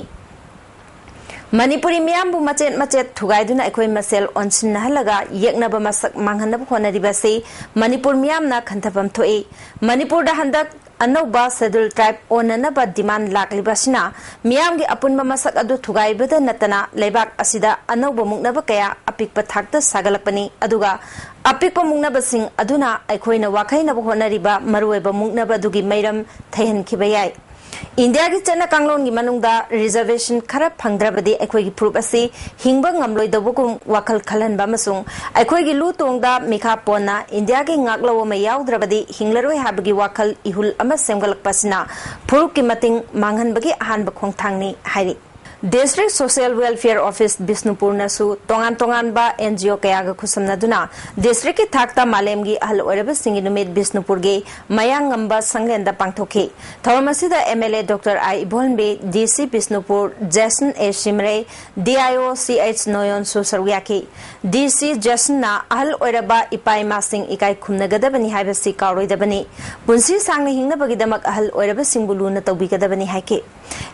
ꯃꯅꯤꯄꯨꯔꯤ ꯃꯤꯌꯥꯝꯕꯨ ꯃꯆꯦꯠ ꯃꯆꯦꯠ ꯊꯨꯒꯥꯏꯗꯨꯅ ꯑꯩꯈꯣꯏ ꯃꯁꯦꯜ ꯑꯣꯟꯁꯤꯟꯅꯍꯜꯂꯒ ꯌꯦꯛꯅꯕ ꯃꯁꯛ ꯃꯥꯡꯍꯟꯅꯕ ꯍꯣꯠꯅꯔꯤꯕ ꯑꯁꯤ ꯃꯅꯤꯄꯨꯔ ꯃꯤꯌꯥꯝꯅ ꯈꯟꯊꯐꯝ ꯊꯣꯛꯏ꯫ ꯃꯅꯤꯄꯨꯔꯗ ꯍꯟꯗꯛ ꯑꯅꯧꯕ ꯁꯦꯗꯨꯜ ꯇ꯭ꯔꯥꯏꯕ ꯑꯣꯟꯅꯅꯕ ꯗꯤꯃꯥꯟ ꯂꯥꯛꯂꯤꯕ ꯑꯁꯤꯅ ꯃꯤꯌꯥꯝꯒꯤ ꯑꯄꯨꯟꯕ ꯃꯁꯛ ꯑꯗꯨ ꯊꯨꯒꯥꯏꯕꯗ ꯅꯠꯇꯅ ꯂꯩꯕꯥꯛ ꯑꯁꯤꯗ ꯑꯅꯧꯕ ꯃꯨꯛꯅꯕ ꯀꯌꯥ ꯑꯄꯤꯛꯄ ꯊꯥꯛꯇ ꯁꯥꯒꯠꯂꯛꯄꯅꯤ꯫ ꯑꯗꯨꯒ ꯑꯄꯤꯛꯄ ꯃꯨꯛꯅꯕꯁꯤꯡ ꯑꯗꯨꯅ ꯑꯩꯈꯣꯏꯅ ꯋꯥꯈꯩꯅꯕ ꯍꯣꯠꯅꯔꯤꯕ ꯃꯔꯨꯑꯣꯏꯕ ꯃꯨꯛꯅꯕ ꯑꯗꯨꯒꯤ ꯃꯩꯔꯝ ꯊꯩꯍꯟꯈꯤꯕ ꯌꯥꯏ꯫ ꯏꯟꯗꯤꯌꯥꯒꯤ ꯆꯠꯅ ꯀꯥꯡꯂꯣꯟꯒꯤ ꯃꯅꯨꯡꯗ ꯔꯤꯖꯔꯕꯦꯁꯟ ꯈꯔ ꯐꯪꯗ꯭ꯔꯕꯗꯤ ꯑꯩꯈꯣꯏꯒꯤ ꯐꯨꯔꯨꯞ ꯑꯁꯤ ꯍꯤꯡꯕ ꯉꯝꯂꯣꯏꯗꯧꯕꯒꯨꯝ ꯋꯥꯈꯜ ꯈꯜꯍꯟꯕ ꯑꯃꯁꯨꯡ ꯑꯩꯈꯣꯏꯒꯤ ꯂꯨ ꯇꯣꯡꯗ ꯃꯤꯈꯥ ꯄꯣꯟꯅ ꯏꯟꯗꯤꯌꯥꯒꯤ ꯉꯥꯛꯂꯧ ꯑꯃ ꯌꯥꯎꯗ꯭ꯔꯕꯗꯤ ꯍꯤꯡꯂꯔꯣꯏ ꯍꯥꯏꯕꯒꯤ ꯋꯥꯈꯜ ꯏꯍꯨꯜ ꯑꯃ ꯁꯦꯝꯒꯠꯂꯛꯄ ꯑꯁꯤꯅ ꯐꯨꯔꯨꯞꯀꯤ ꯃꯇꯤꯡ ꯃꯥꯡꯍꯟꯕꯒꯤ ꯑꯍꯥꯟꯕ ꯈꯣꯡꯊꯥꯡꯅꯤ ꯍꯥꯏꯔꯤ꯫ ꯗꯤꯁꯇ꯭ꯔꯤꯛ ꯁꯣꯁꯤꯌꯦꯜ ꯋꯦꯜꯐꯤꯌꯔ ꯑꯣꯐꯤꯁ ꯕꯤꯁꯅꯨꯄꯨꯔꯅꯁꯨ ꯇꯣꯉꯥꯟ ꯇꯣꯉꯥꯟꯕ ꯑꯦꯟ ꯖꯤ ꯑꯣ ꯀꯌꯥꯒ ꯈꯨꯠꯁꯝꯅꯗꯨꯅ ꯗꯤꯁꯇ꯭ꯔꯤꯛꯀꯤ ꯊꯥꯛꯇ ꯃꯥꯂꯦꯝꯒꯤ ꯑꯍꯜ ꯑꯣꯏꯔꯕꯁꯤꯡꯒꯤ ꯅꯨꯃꯤꯠ ꯕꯤꯁꯅꯨꯄꯨꯔꯒꯤ ꯃꯌꯥꯡꯉꯝꯕ ꯁꯪꯂꯦꯟꯗ ꯄꯥꯡꯊꯣꯛꯈꯤ꯫ ꯊꯧꯔꯝ ꯑꯁꯤꯗ ꯑꯦꯝ ꯑꯦꯜ ꯑꯦ ꯗꯣꯛꯇꯔ ꯑꯥꯏ ꯏꯕꯣꯍꯟꯕꯤ, ꯗꯤ ꯁꯤ Bishnupur Jason A ꯁꯤꯃꯔꯦ, D I O ꯁꯤ ꯑꯩꯆ ꯅꯣꯌꯣꯟꯁꯨ ꯁꯔꯨꯛ ꯌꯥꯈꯤ꯫ ꯗꯤ ꯁꯤ ꯖꯦꯁꯟꯅ ꯑꯍꯜ ꯑꯣꯏꯔꯕ ꯏꯄꯥ ꯏꯃꯥꯁꯤꯡ ꯏꯀꯥꯏ ꯈꯨꯝꯅꯒꯗꯕꯅꯤ ꯍꯥꯏꯕꯁꯤ ꯀꯥꯎꯔꯣꯏꯗꯕꯅꯤ꯫ ꯄꯨꯟꯁꯤ ꯁꯥꯡꯅ ꯍꯤꯡꯅꯕꯒꯤꯗꯃꯛ ꯑꯍꯜ ꯑꯣꯏꯔꯕꯁꯤꯡꯕꯨ ꯂꯨꯅ ꯇꯧꯕꯤꯒꯗꯕꯅꯤ ꯍꯥꯏꯈꯤ꯫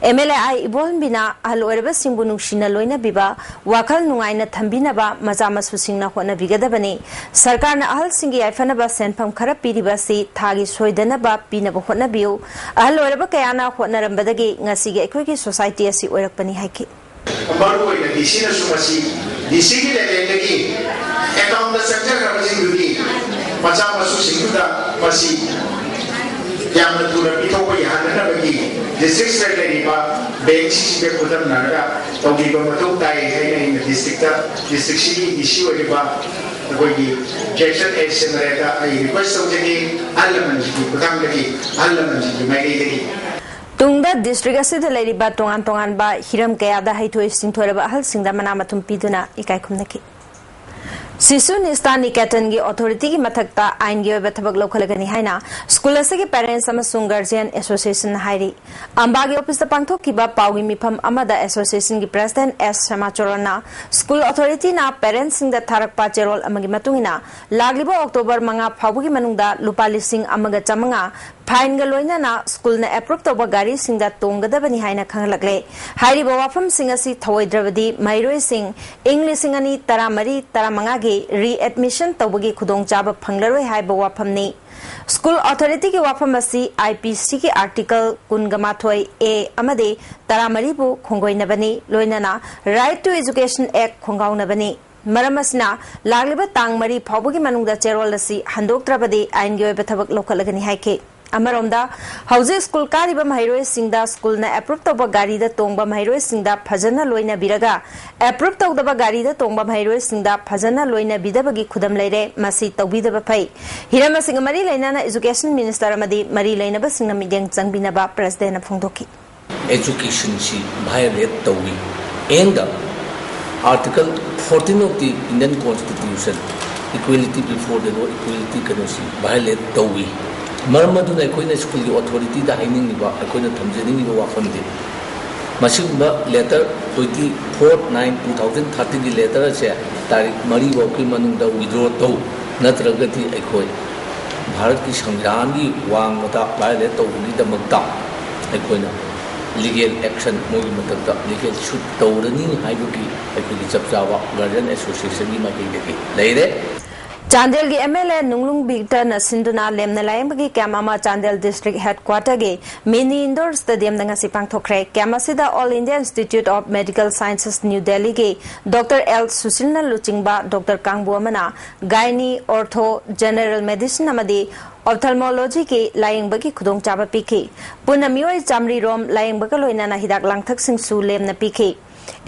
ꯑꯦꯝ ꯑꯦꯜ ꯑꯦ ꯑꯥꯏ ꯏꯕꯣꯍꯟꯕꯤꯅ ꯑꯍꯜ ꯑꯣꯏꯔꯕꯁꯤꯡꯕꯨ ꯅꯨꯡꯁꯤꯅ ꯂꯣꯏꯅꯕꯤꯕ, ꯋꯥꯈꯜ ꯅꯨꯡꯉꯥꯏꯅ ꯊꯝꯕꯤꯅꯕ ꯃꯆꯥ ꯃꯁꯨꯁꯤꯡꯅ ꯍꯣꯠꯅꯕꯤꯒꯗꯕꯅꯤ꯫ ꯁꯔꯀꯥꯔꯅ ꯑꯍꯜꯁꯤꯡꯒꯤ ꯌꯥꯏꯐꯅꯕ ꯁꯦꯟꯐꯝ ꯈꯔ ꯄꯤꯔꯤꯕ ꯑꯁꯤ ꯊꯥꯒꯤ ꯁꯣꯏꯗꯅꯕ ꯄꯤꯅꯕ ꯍꯣꯠꯅꯕꯤꯌꯨ꯫ ꯑꯍꯜ ꯑꯣꯏꯔꯕ ꯀꯌꯥꯅ ꯍꯣꯠꯅꯔꯝꯕꯗꯒꯤ ꯉꯁꯤꯒꯤ ꯑꯩꯈꯣꯏꯒꯤ ꯁꯣꯁꯥꯏꯇꯤ ꯑꯁꯤ ꯑꯣꯏꯔꯛꯄꯅꯤ ꯍꯥꯏꯈꯤ꯫ ꯃꯔꯨꯑꯣꯏꯅ ꯗꯤ ꯁꯤꯅꯁꯨ ꯃꯁꯤ ꯗꯤ ꯁꯤꯒꯤ ꯂꯦꯚꯦꯜꯗꯒꯤ ꯑꯦꯀꯥꯎꯟꯗ ꯆꯪꯖꯈ꯭ꯔꯕꯁꯤꯡꯗꯨꯒꯤ ꯃꯆꯥ ꯃꯁꯨꯁꯤꯡꯗꯨꯗ ꯃꯁꯤ ꯌꯥꯝꯅ ꯊꯨꯅ ꯄꯤꯊꯣꯛꯄ ꯌꯥꯍꯟꯅꯅꯕꯒꯤ ꯗꯤꯁꯇ꯭ꯔꯤꯛꯁꯤꯗ ꯂꯩꯔꯤꯕ ꯕꯦꯡꯁꯤꯡꯁꯤꯒ ꯈꯨꯗꯝꯅꯔꯒ ꯇꯧꯕꯤꯕ ꯃꯊꯧ ꯇꯥꯏ ꯍꯥꯏꯅ ꯑꯩꯅ ꯗꯤꯁꯇ꯭ꯔꯤꯛꯇ, ꯗꯤꯁꯇ꯭ꯔꯤꯛꯁꯤꯒꯤ ꯗꯤ ꯁꯤ ꯑꯣꯏꯔꯤꯕ ꯑꯩꯈꯣꯏꯒꯤ ꯖꯦꯛꯁꯟ ꯑꯦꯁ ꯁꯦꯃꯔꯦꯗ ꯑꯩ ꯔꯤꯀ꯭ꯋꯦꯁ ꯇꯧꯖꯒꯦ, ꯑꯍꯜ ꯂꯃꯟꯁꯤꯡꯒꯤ ꯈꯨꯊꯥꯡꯗꯒꯤ, ꯑꯍꯜ ꯂꯃꯟꯁꯤꯡꯒꯤ ꯃꯥꯏꯀꯩꯗꯒꯤ꯫ ꯇꯨꯡꯗ ꯗꯤꯁꯇ꯭ꯔꯤꯛ ꯑꯁꯤꯗ ꯂꯩꯔꯤꯕ ꯇꯣꯉꯥꯟ ꯇꯣꯉꯥꯟꯕ ꯍꯤꯔꯝ ꯀꯌꯥꯗ ꯍꯩꯊꯣꯏ ꯁꯤꯡꯊꯣꯏꯔꯕ ꯑꯍꯜꯁꯤꯡꯗ ꯃꯅꯥ ꯃꯊꯨꯝ ꯄꯤꯗꯨꯅ ꯏꯀꯥꯏ ꯈꯨꯝꯅꯈꯤ꯫ ꯁꯤꯁꯨ ꯅꯤꯁꯇꯥ ꯅꯤꯀꯦꯇꯟꯒꯤ ꯑꯣꯊꯣꯔꯤꯇꯤꯒꯤ ꯃꯊꯛꯇ ꯑꯥꯏꯟꯒꯤ ꯑꯣꯏꯕ ꯊꯕꯛ ꯂꯧꯈꯠꯂꯒꯅꯤ ꯍꯥꯏꯅ ꯁ꯭ꯀꯨꯜ ꯑꯁꯤꯒꯤ ꯄꯦꯔꯦꯟꯠꯁ ꯑꯃꯁꯨꯡ ꯒꯥꯔꯖꯤꯌꯟ ꯑꯦꯁꯣꯁꯤꯌꯦꯁꯟꯅ ꯍꯥꯏꯔꯤ꯫ ꯑꯝꯕꯥꯒꯤ ꯑꯣꯐꯤꯁꯇ ꯄꯥꯡꯊꯣꯛꯈꯤꯕ ꯄꯥꯎꯒꯤ ꯃꯤꯐꯝ ꯑꯃꯗ ꯑꯦꯁꯣꯁꯤꯌꯦꯁꯟꯒꯤ ꯄ꯭ꯔꯦꯁꯤꯗꯦꯟꯠ ꯑꯦꯁ ꯁꯃꯥꯆꯣꯔꯟꯅ ꯁ꯭ꯀꯨꯜ ꯑꯣꯊꯣꯔꯤꯇꯤꯅ ꯄꯦꯔꯦꯟꯠꯁꯁꯤꯡꯗ ꯊꯥꯔꯛꯄ ꯆꯦꯔꯣꯜ ꯑꯃꯒꯤ ꯃꯇꯨꯡ ꯏꯟꯅ ꯂꯥꯛꯂꯤꯕ ꯑꯣꯛꯇꯣꯕꯔ ꯃꯉꯥ ꯐꯥꯎꯕꯒꯤ ꯃꯅꯨꯡꯗ ꯂꯨꯄꯥ ꯂꯤꯁꯤꯡ ꯑꯃꯒ ꯆꯥꯃꯉꯥ ꯐꯥꯏꯟꯒ ꯂꯣꯏꯅꯅ ꯁ꯭ꯀꯨꯜꯅ ꯑꯦꯄ꯭ꯔꯨꯞ ꯇꯧꯕ ꯒꯥꯔꯤꯁꯤꯡꯗ ꯇꯣꯡꯒꯗꯕꯅꯤ ꯍꯥꯏꯅ ꯈꯪꯍꯜꯂꯛꯂꯦ꯫ ꯍꯥꯏꯔꯤꯕ ꯋꯥꯐꯝꯁꯤꯡ ꯑꯁꯤ ꯊꯧꯑꯣꯏꯗ꯭ꯔꯕꯗꯤ ꯃꯍꯩꯔꯣꯏꯁꯤꯡ ꯏꯪ ꯂꯤꯁꯤꯡ ꯑꯅꯤ ꯇꯔꯥꯃꯔꯤ ꯇꯔꯥꯃꯉꯥꯒꯤ ꯔꯤꯑꯦꯗꯃꯤꯁꯟ ꯇꯧꯕꯒꯤ ꯈꯨꯗꯣꯡꯆꯥꯕ ꯐꯪꯂꯔꯣꯏ ꯍꯥꯏꯕ ꯋꯥꯐꯝꯅꯤ꯫ ꯁ꯭ꯀꯨꯜ ꯑꯣꯊꯣꯔꯤꯇꯤꯒꯤ ꯋꯥꯐꯝ ꯑꯁꯤ ꯑꯥꯏ ꯄꯤ ꯁꯤꯒꯤ ꯑꯥꯔꯇꯤꯀꯜ ꯀꯨꯟꯒ ꯃꯥꯊꯣꯏ ꯑꯦ ꯑꯃꯗꯤ ꯇꯔꯥꯃꯔꯤꯕꯨ ꯈꯣꯡꯒꯣꯏꯅꯕꯅꯤ, ꯂꯣꯏꯅꯅ Right to Education Act ꯈꯣꯡꯒꯥꯎꯅꯕꯅꯤ꯫ ꯃꯔꯝ ꯑꯁꯤꯅ, ꯂꯥꯛꯂꯤꯕ ꯇꯥꯡ ꯃꯔꯤ ꯐꯥꯎꯕꯒꯤ ꯃꯅꯨꯡꯗ ꯆꯦꯔꯣꯜ ꯑꯁꯤ ꯍꯟꯗꯣꯛꯇ꯭ꯔꯕꯗꯤ ꯑꯥꯏꯟꯒꯤ ꯑꯣꯏꯕ ꯊꯕꯛ ꯂꯧꯈꯠꯂꯒꯅꯤ ꯍꯥꯏꯈꯤ꯫ ꯑꯃꯔꯣꯝꯗ, ꯍꯧꯖꯤꯛ ꯁ꯭ꯀꯨꯜ ꯀꯥꯔꯤꯕ ꯃꯍꯩꯔꯣꯏꯁꯤꯡꯗ ꯁ꯭ꯀꯨꯜꯅ ꯑꯦꯄ꯭ꯔꯨꯞ ꯇꯧꯕ ꯒꯥꯔꯤꯗ ꯇꯣꯡꯕ ꯃꯍꯩꯔꯣꯏꯁꯤꯡꯗ ꯐꯖꯅ ꯂꯣꯏꯅꯕꯤꯔꯒ, ꯑꯦꯄ꯭ꯔꯨꯞ ꯇꯧꯗꯕ ꯒꯥꯔꯤꯗ ꯇꯣꯡꯕ ꯃꯍꯩꯔꯣꯏꯁꯤꯡꯗ ꯐꯖꯅ ꯂꯣꯏꯅꯕꯤꯗꯕꯒꯤ ꯈꯨꯗꯝ ꯂꯩꯔꯦ꯫ ꯃꯁꯤ ꯇꯧꯕꯤꯗꯕ ꯐꯩ꯫ ꯍꯤꯔꯝ ꯑꯁꯤꯒ ꯃꯔꯤ ꯂꯩꯅꯅ ꯏꯖꯨꯀꯦꯁꯟ ꯃꯤꯅꯤꯁꯇꯔ ꯑꯃꯗꯤ ꯃꯔꯤ ꯂꯩꯅꯕꯁꯤꯡꯅ ꯃꯤꯠꯌꯦꯡ ꯆꯪꯕꯤꯅꯕ ꯄ꯭ꯔꯦꯁꯤꯗꯦꯟꯠꯅ ꯐꯣꯡꯗꯣꯛꯈꯤ꯫ ꯑꯦꯖꯨꯀꯦꯁꯟꯁꯤ ꯚꯥꯏꯑꯣꯂꯦꯠ ꯇꯧꯏ꯫ And the article fourteen of the Indian constitution, equality before the law, equality ꯀꯩꯅꯣꯁꯤ ꯚꯥꯏꯑꯣꯂꯦꯠ ꯇꯧꯏ꯫ ꯃꯔꯝ ꯑꯗꯨꯅ ꯑꯩꯈꯣꯏꯅ ꯁ꯭ꯀꯨꯜꯒꯤ ꯑꯣꯊꯣꯔꯤꯇꯤꯗ ꯍꯥꯏꯅꯤꯡꯂꯤꯕ, ꯑꯩꯈꯣꯏꯅ ꯊꯝꯖꯅꯤꯡꯂꯤꯕ ꯋꯥꯐꯝꯗꯤ, ꯃꯁꯤꯒꯨꯝꯕ letter twenty four nine two thousand ꯊꯥꯔꯇꯤꯟꯒꯤ ꯂꯦꯇꯔ ꯑꯁꯦ ꯇꯥꯔꯤꯛ ꯃꯔꯤ ꯐꯥꯎꯒꯤ ꯃꯅꯨꯡꯗ ꯋꯤꯗ꯭ꯔꯣ ꯇꯧ, ꯅꯠꯇ꯭ꯔꯒꯗꯤ ꯑꯩꯈꯣꯏ ꯚꯥꯔꯠꯀꯤ ꯁꯪꯕꯤꯙꯥꯟꯒꯤ ꯋꯥꯡꯃꯗ ꯚꯥꯏꯑꯣꯂꯦꯠ ꯇꯧꯕꯒꯤꯗꯃꯛꯇ ꯑꯩꯈꯣꯏꯅ ꯂꯤꯒꯦꯜ ꯑꯦꯛꯁꯟ, ꯃꯣꯏꯒꯤ ꯃꯊꯛꯇ ꯂꯤꯒꯦꯜ ꯁꯨꯠ ꯇꯧꯔꯅꯤ ꯍꯥꯏꯕꯒꯤ ꯑꯩꯈꯣꯏꯒꯤ ꯆꯞ ꯆꯥꯕ ꯒꯥꯔꯖꯤꯌꯟ ꯑꯦꯁꯣꯁꯤꯌꯦꯁꯟꯒꯤ ꯃꯥꯏꯀꯩꯗꯒꯤ ꯂꯩꯔꯦ꯫ ꯆꯥꯟꯗꯦꯜꯒꯤ ꯑꯦꯝ ꯑꯦꯜ ꯑꯦ ꯅꯨꯡꯂꯨꯡ ꯕꯤꯛꯇꯔꯅ ꯁꯤꯟꯗꯨꯅ ꯂꯦꯝꯅ ꯂꯥꯌꯦꯡꯕꯒꯤ ꯀꯦꯝꯞ ꯑꯃ ꯆꯥꯟꯗꯦꯜ ꯗꯤꯁꯇ꯭ꯔꯤꯛ ꯍꯦꯗꯀ꯭ꯋꯥꯇꯔꯒꯤ ꯃꯤꯅꯤ ꯏꯟꯗꯣꯔ ꯁ꯭ꯇꯦꯗꯤꯌꯝꯗ ꯉꯁꯤ ꯄꯥꯡꯊꯣꯛꯈ꯭ꯔꯦ꯫ ꯀꯦꯝꯞ ꯑꯁꯤꯗ all India institute of medical sciences new ꯗꯦꯜꯂꯤꯒꯤ ꯗꯣꯛꯇꯔ ꯑꯦꯜ ꯁꯨꯁꯤꯜꯅ ꯂꯨꯆꯤꯡꯕ ꯗꯣꯛꯇꯔ ꯀꯥꯡꯕꯨ ꯑꯃꯅ ꯒꯥꯏꯅꯤ, ꯑꯣꯔꯊꯣ, ꯖꯦꯅꯔꯦꯜ ꯃꯦꯗꯤꯁꯤꯟ ꯑꯃꯗꯤ ꯑꯣꯞꯊꯜꯃꯣꯂꯣꯖꯤꯒꯤ ꯂꯥꯌꯦꯡꯕꯒꯤ ꯈꯨꯗꯣꯡꯆꯥꯕ ꯄꯤꯈꯤ꯫ ꯄꯨꯟꯅ ꯃꯤꯑꯣꯏ ꯆꯥꯃꯔꯤ ꯔꯣꯝ ꯂꯥꯌꯦꯡꯕꯒ ꯂꯣꯏꯅꯅ ꯍꯤꯗꯥꯛ ꯂꯥꯡꯊꯛꯁꯤꯡꯁꯨ ꯂꯦꯝꯅ ꯄꯤꯈꯤ꯫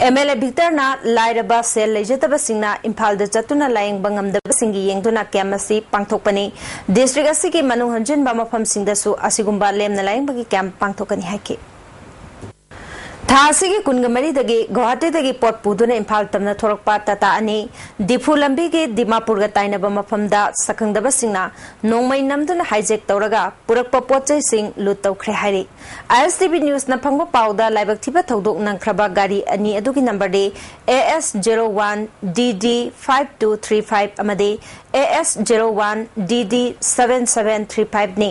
ꯑꯦꯝ ꯑꯦꯜ ꯑꯦ ꯕꯤꯛꯇꯔꯅ ꯂꯥꯏꯔꯕ, ꯁꯦꯜ ꯂꯩꯖꯗꯕꯁꯤꯡꯅ ꯏꯝꯐꯥꯜꯗ ꯆꯠꯇꯨꯅ ꯂꯥꯌꯦꯡꯕ ꯉꯝꯗꯕꯁꯤꯡꯒꯤ ꯌꯦꯡꯗꯨꯅ ꯀꯦꯝꯞ ꯑꯁꯤ ꯄꯥꯡꯊꯣꯛꯄꯅꯤ꯫ ꯗꯤꯁꯇ꯭ꯔꯤꯛ ꯑꯁꯤꯒꯤ ꯃꯅꯨꯡ ꯍꯟꯖꯤꯟꯕ ꯃꯐꯝꯁꯤꯡꯗꯁꯨ ꯑꯁꯤꯒꯨꯝꯕ ꯂꯦꯝꯅ ꯂꯥꯌꯦꯡꯕꯒꯤ ꯀꯦꯝꯞ ꯄꯥꯡꯊꯣꯛꯀꯅꯤ ꯍꯥꯏꯈꯤ꯫ ꯊꯥ ꯑꯁꯤꯒꯤ ꯀꯨꯟꯒ ꯃꯔꯤꯗꯒꯤ ꯒꯨꯋꯥꯍꯥꯇꯤꯗꯒꯤ ꯄꯣꯠ ꯄꯨꯗꯨꯅ ꯏꯝꯐꯥꯜ ꯇꯝꯅ ꯊꯣꯔꯛꯄ ꯇꯥꯇꯥ ꯑꯅꯤ ꯗꯤꯐꯨ ꯂꯝꯕꯤꯒꯤ ꯗꯤꯃꯥꯄꯨꯔꯒ ꯇꯥꯏꯅꯕ ꯃꯐꯝꯗ ꯁꯛꯈꯪꯗꯕꯁꯤꯡꯅ ꯅꯣꯡꯃꯩ ꯅꯝꯗꯨꯅ ꯍꯥꯏꯖꯦꯛ ꯇꯧꯔꯒ ꯄꯨꯔꯛꯄ ꯄꯣꯠ ꯆꯩꯁꯤꯡ ꯂꯨꯠ ꯇꯧꯈ꯭ꯔꯦ ꯍꯥꯏꯔꯤ꯫ ꯑꯥꯏ ꯑꯦꯁ ꯇꯤ ꯚꯤ ꯅ꯭ꯌꯨꯁꯅ ꯐꯪꯕ ꯄꯥꯎꯗ ꯂꯥꯏꯕꯛ ꯊꯤꯕ ꯊꯧꯗꯣꯛ ꯅꯪꯈ꯭ꯔꯕ ꯒꯥꯔꯤ ꯑꯅꯤ ꯑꯗꯨꯒꯤ ꯅꯝꯕꯔꯗꯤ A S zero one D D five two three five ꯑꯃꯗꯤ AS zero one DD seven seven three five ꯅꯤ꯫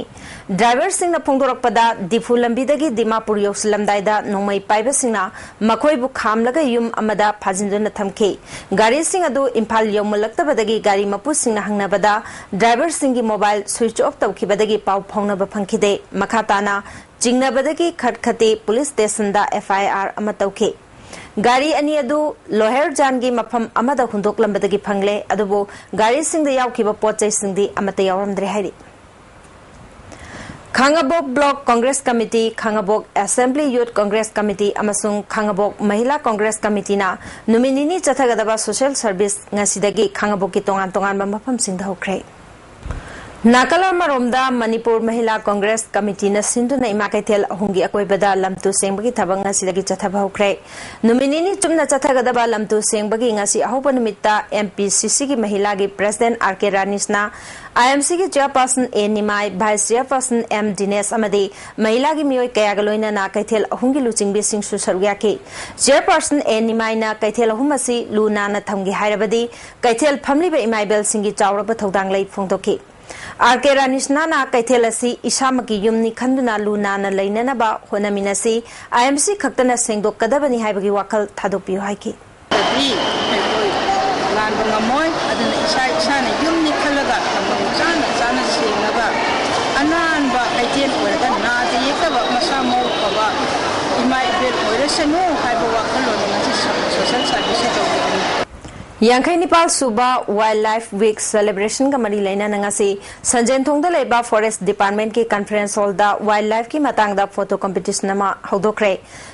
ꯗ꯭ꯔꯥꯏꯚꯔꯁꯤꯡꯅ ꯐꯣꯡꯗꯣꯔꯛꯄꯗ, ꯗꯤꯐꯨ ꯂꯝꯕꯤꯗꯒꯤ ꯗꯤꯃꯥꯄꯨꯔ ꯌꯧꯁꯤꯜꯂꯝꯗꯥꯏꯗ ꯅꯣꯡꯃꯩ ꯄꯥꯏꯕꯁꯤꯡꯅ ꯃꯈꯣꯏꯕꯨ ꯈꯥꯝꯂꯒ ꯌꯨꯝ ꯑꯃꯗ ꯐꯥꯖꯤꯟꯗꯨꯅ ꯊꯝꯈꯤ꯫ ꯒꯥꯔꯤꯁꯤꯡ ꯑꯗꯨ ꯏꯝꯐꯥꯜ ꯌꯧꯃꯜꯂꯛꯇꯕꯗꯒꯤ ꯒꯥꯔꯤ ꯃꯄꯨꯁꯤꯡꯅ ꯍꯪꯅꯕꯗ, ꯗ꯭ꯔꯥꯏꯚꯔꯁꯤꯡꯒꯤ ꯃꯣꯕꯥꯏꯜ ꯁ꯭ꯋꯤꯆ ꯑꯣꯐ ꯇꯧꯈꯤꯕꯗꯒꯤ ꯄꯥꯎ ꯐꯥꯎꯅꯕ ꯐꯪꯈꯤꯗꯦ꯫ ꯃꯈꯥ ꯇꯥꯅ ꯆꯤꯡꯅꯕꯗꯒꯤ ꯈꯠꯈꯇꯤ ꯄꯨꯂꯤꯁ ꯁ꯭ꯇꯦꯁꯟꯗ FIR ꯑꯃ ꯇꯧꯈꯤ꯫ ꯒꯥꯔꯤ ꯑꯅꯤ ꯑꯗꯨ ꯂꯣꯍꯦꯔꯖꯥꯟꯒꯤ ꯃꯐꯝ ꯑꯃꯗ ꯍꯨꯟꯗꯣꯛꯂꯝꯕꯗꯒꯤ ꯐꯪꯂꯦ, ꯑꯗꯨꯕꯨ ꯒꯥꯔꯤꯁꯤꯡꯗ ꯌꯥꯎꯈꯤꯕ ꯄꯣꯠ ꯆꯩꯁꯤꯡꯗꯤ ꯑꯃꯠꯇ ꯌꯥꯎꯔꯝꯗ꯭ꯔꯦ ꯍꯥꯏꯔꯤ꯫ ꯈꯥꯉꯕꯣꯛ ꯕ꯭ꯂꯣꯛ ꯀꯣꯡꯒ꯭ꯔꯦꯁ ꯀꯃꯤꯇꯤ, ꯈꯥꯉꯕꯣꯛ ꯑꯦꯁꯦꯝꯕ꯭ꯂꯤ ꯌꯨꯠ ꯀꯣꯡꯒ꯭ꯔꯦꯁ ꯀꯃꯤꯇꯤ ꯑꯃꯁꯨꯡ ꯈꯥꯉꯕꯣꯛ ꯃꯍꯤꯂꯥ ꯀꯣꯡꯒ꯭ꯔꯦꯁ ꯀꯃꯤꯇꯤꯅ ꯅꯨꯃꯤꯠ ꯅꯤꯅꯤ ꯆꯠꯊꯒꯗꯕ ꯁꯣꯁꯤꯌꯦꯜ ꯁꯔꯚꯤꯁ ꯉꯁꯤꯗꯒꯤ ꯈꯥꯉꯕꯣꯛꯀꯤ ꯇꯣꯉꯥꯟ ꯇꯣꯉꯥꯟꯕ ꯃꯐꯝꯁꯤꯡꯗ ꯍꯧꯈ꯭ꯔꯦ꯫ ꯅꯥꯀꯜ ꯑꯃꯔꯣꯝꯗ, ꯃꯅꯤꯄꯨꯔ ꯃꯍꯤꯂꯥ ꯀꯣꯡꯒ꯭ꯔꯦꯁ ꯀꯃꯤꯇꯤꯅ ꯁꯤꯟꯗꯨꯅ ꯏꯃꯥ ꯀꯩꯊꯦꯜ ꯑꯍꯨꯝꯒꯤ ꯑꯀꯣꯏꯕꯗ ꯂꯝꯇꯨ ꯁꯦꯡꯕꯒꯤ ꯊꯕꯛ ꯉꯁꯤꯗꯒꯤ ꯆꯠꯊꯕ ꯍꯧꯈ꯭ꯔꯦ꯫ ꯅꯨꯃꯤꯠ ꯅꯤꯅꯤ ꯆꯨꯞꯅ ꯆꯠꯊꯒꯗꯕ ꯂꯝꯇꯨ ꯁꯦꯡꯕꯒꯤ ꯉꯁꯤ ꯑꯍꯧꯕ ꯅꯨꯃꯤꯠꯇ MPCCꯒꯤ ꯃꯍꯤꯂꯥꯒꯤ ꯄ꯭ꯔꯦꯁꯤꯗꯦꯟꯠ R K ꯔꯥꯅꯤꯁꯅ, IMCꯒꯤ chairperson A Nimai, vice chairperson M Dinesh ꯑꯃꯗꯤ ꯃꯍꯤꯂꯥꯒꯤ ꯃꯤꯑꯣꯏ ꯀꯌꯥꯒ ꯂꯣꯏꯅꯅ ꯀꯩꯊꯦꯜ ꯑꯍꯨꯝꯒꯤ ꯂꯨꯆꯤꯡꯕꯤꯁꯤꯡꯁꯨ ꯁꯔꯨꯛ ꯌꯥꯈꯤ꯫ ꯆꯤꯌꯔꯄꯔꯁꯟ A ꯅꯤꯃꯥꯏꯅ ꯀꯩꯊꯦꯜ ꯑꯍꯨꯝ ꯑꯁꯤ ꯂꯨ ꯅꯥꯟꯅ ꯊꯝꯒꯦ ꯍꯥꯏꯔꯕꯗꯤ ꯀꯩꯊꯦꯜ ꯐꯝꯂꯤꯕ ꯏꯃꯥ ꯏꯕꯦꯜꯁꯤꯡꯒꯤ ꯆꯥꯎꯔꯕ ꯊꯧꯗꯥꯡ ꯂꯩ ꯐꯣꯡꯗꯣꯛꯈꯤ꯫ R K ꯔꯥꯅꯤꯁꯅꯥꯅ ꯀꯩꯊꯦꯜ ꯑꯁꯤ ꯏꯁꯥꯃꯛꯀꯤ ꯌꯨꯝꯅꯤ ꯈꯟꯗꯨꯅ ꯂꯨ ꯅꯥꯟꯅ ꯂꯩꯅꯅꯕ ꯍꯣꯠꯅꯃꯤꯟꯅꯁꯤ, IMC ꯈꯛꯇꯅ ꯁꯦꯡꯗꯣꯛꯀꯗꯕꯅꯤ ꯍꯥꯏꯕꯒꯤ ꯋꯥꯈꯜ ꯊꯥꯗꯣꯛꯄꯤꯌꯨ ꯍꯥꯏꯈꯤ꯫ ꯗꯤ ꯑꯩꯈꯣꯏ ꯂꯥꯟꯕ ꯉꯝꯃꯣꯏ꯫ ꯑꯗꯨꯅ ꯏꯁꯥ ꯏꯁꯥꯅ ꯌꯨꯝꯅꯤ ꯈꯜꯂꯒ ꯊꯝꯐꯝ ꯆꯥꯅ ꯆꯥꯅ ꯁꯦꯡꯉꯒ ꯑꯅꯥꯟꯕ ꯀꯩꯊꯦꯜ ꯑꯣꯏꯔꯒ ꯅꯥꯗ ꯌꯦꯛꯇꯕ ꯃꯁꯥ ꯃꯎ ꯐꯕ ꯏꯃꯥ ꯏꯕꯦꯜ ꯑꯣꯏꯔꯁꯅꯨ ꯍꯥꯏꯕ ꯋꯥꯈꯜꯂꯣꯟꯗ ꯉꯁꯤ ꯁꯣꯁꯤꯌꯦꯜ ꯁꯥꯔꯚꯤꯁꯁꯦ ꯇꯧꯖꯕꯅꯤ꯫ ꯌꯥꯡꯈꯩ ꯅꯤꯄꯥꯜ ꯁꯨꯕ Wildlife Week celebrationꯒ ꯃꯔꯤ ꯂꯩꯅꯅ ꯉꯁꯤ ꯁꯟꯖꯦꯟꯊꯣꯡꯗ ꯂꯩꯕ Forest Departmentꯀꯤ conference hallꯗ wildlifeꯀꯤ ꯃꯇꯥꯡꯗ photo competition ꯑꯃ ꯍꯧꯗꯣꯛꯈ꯭ꯔꯦ꯫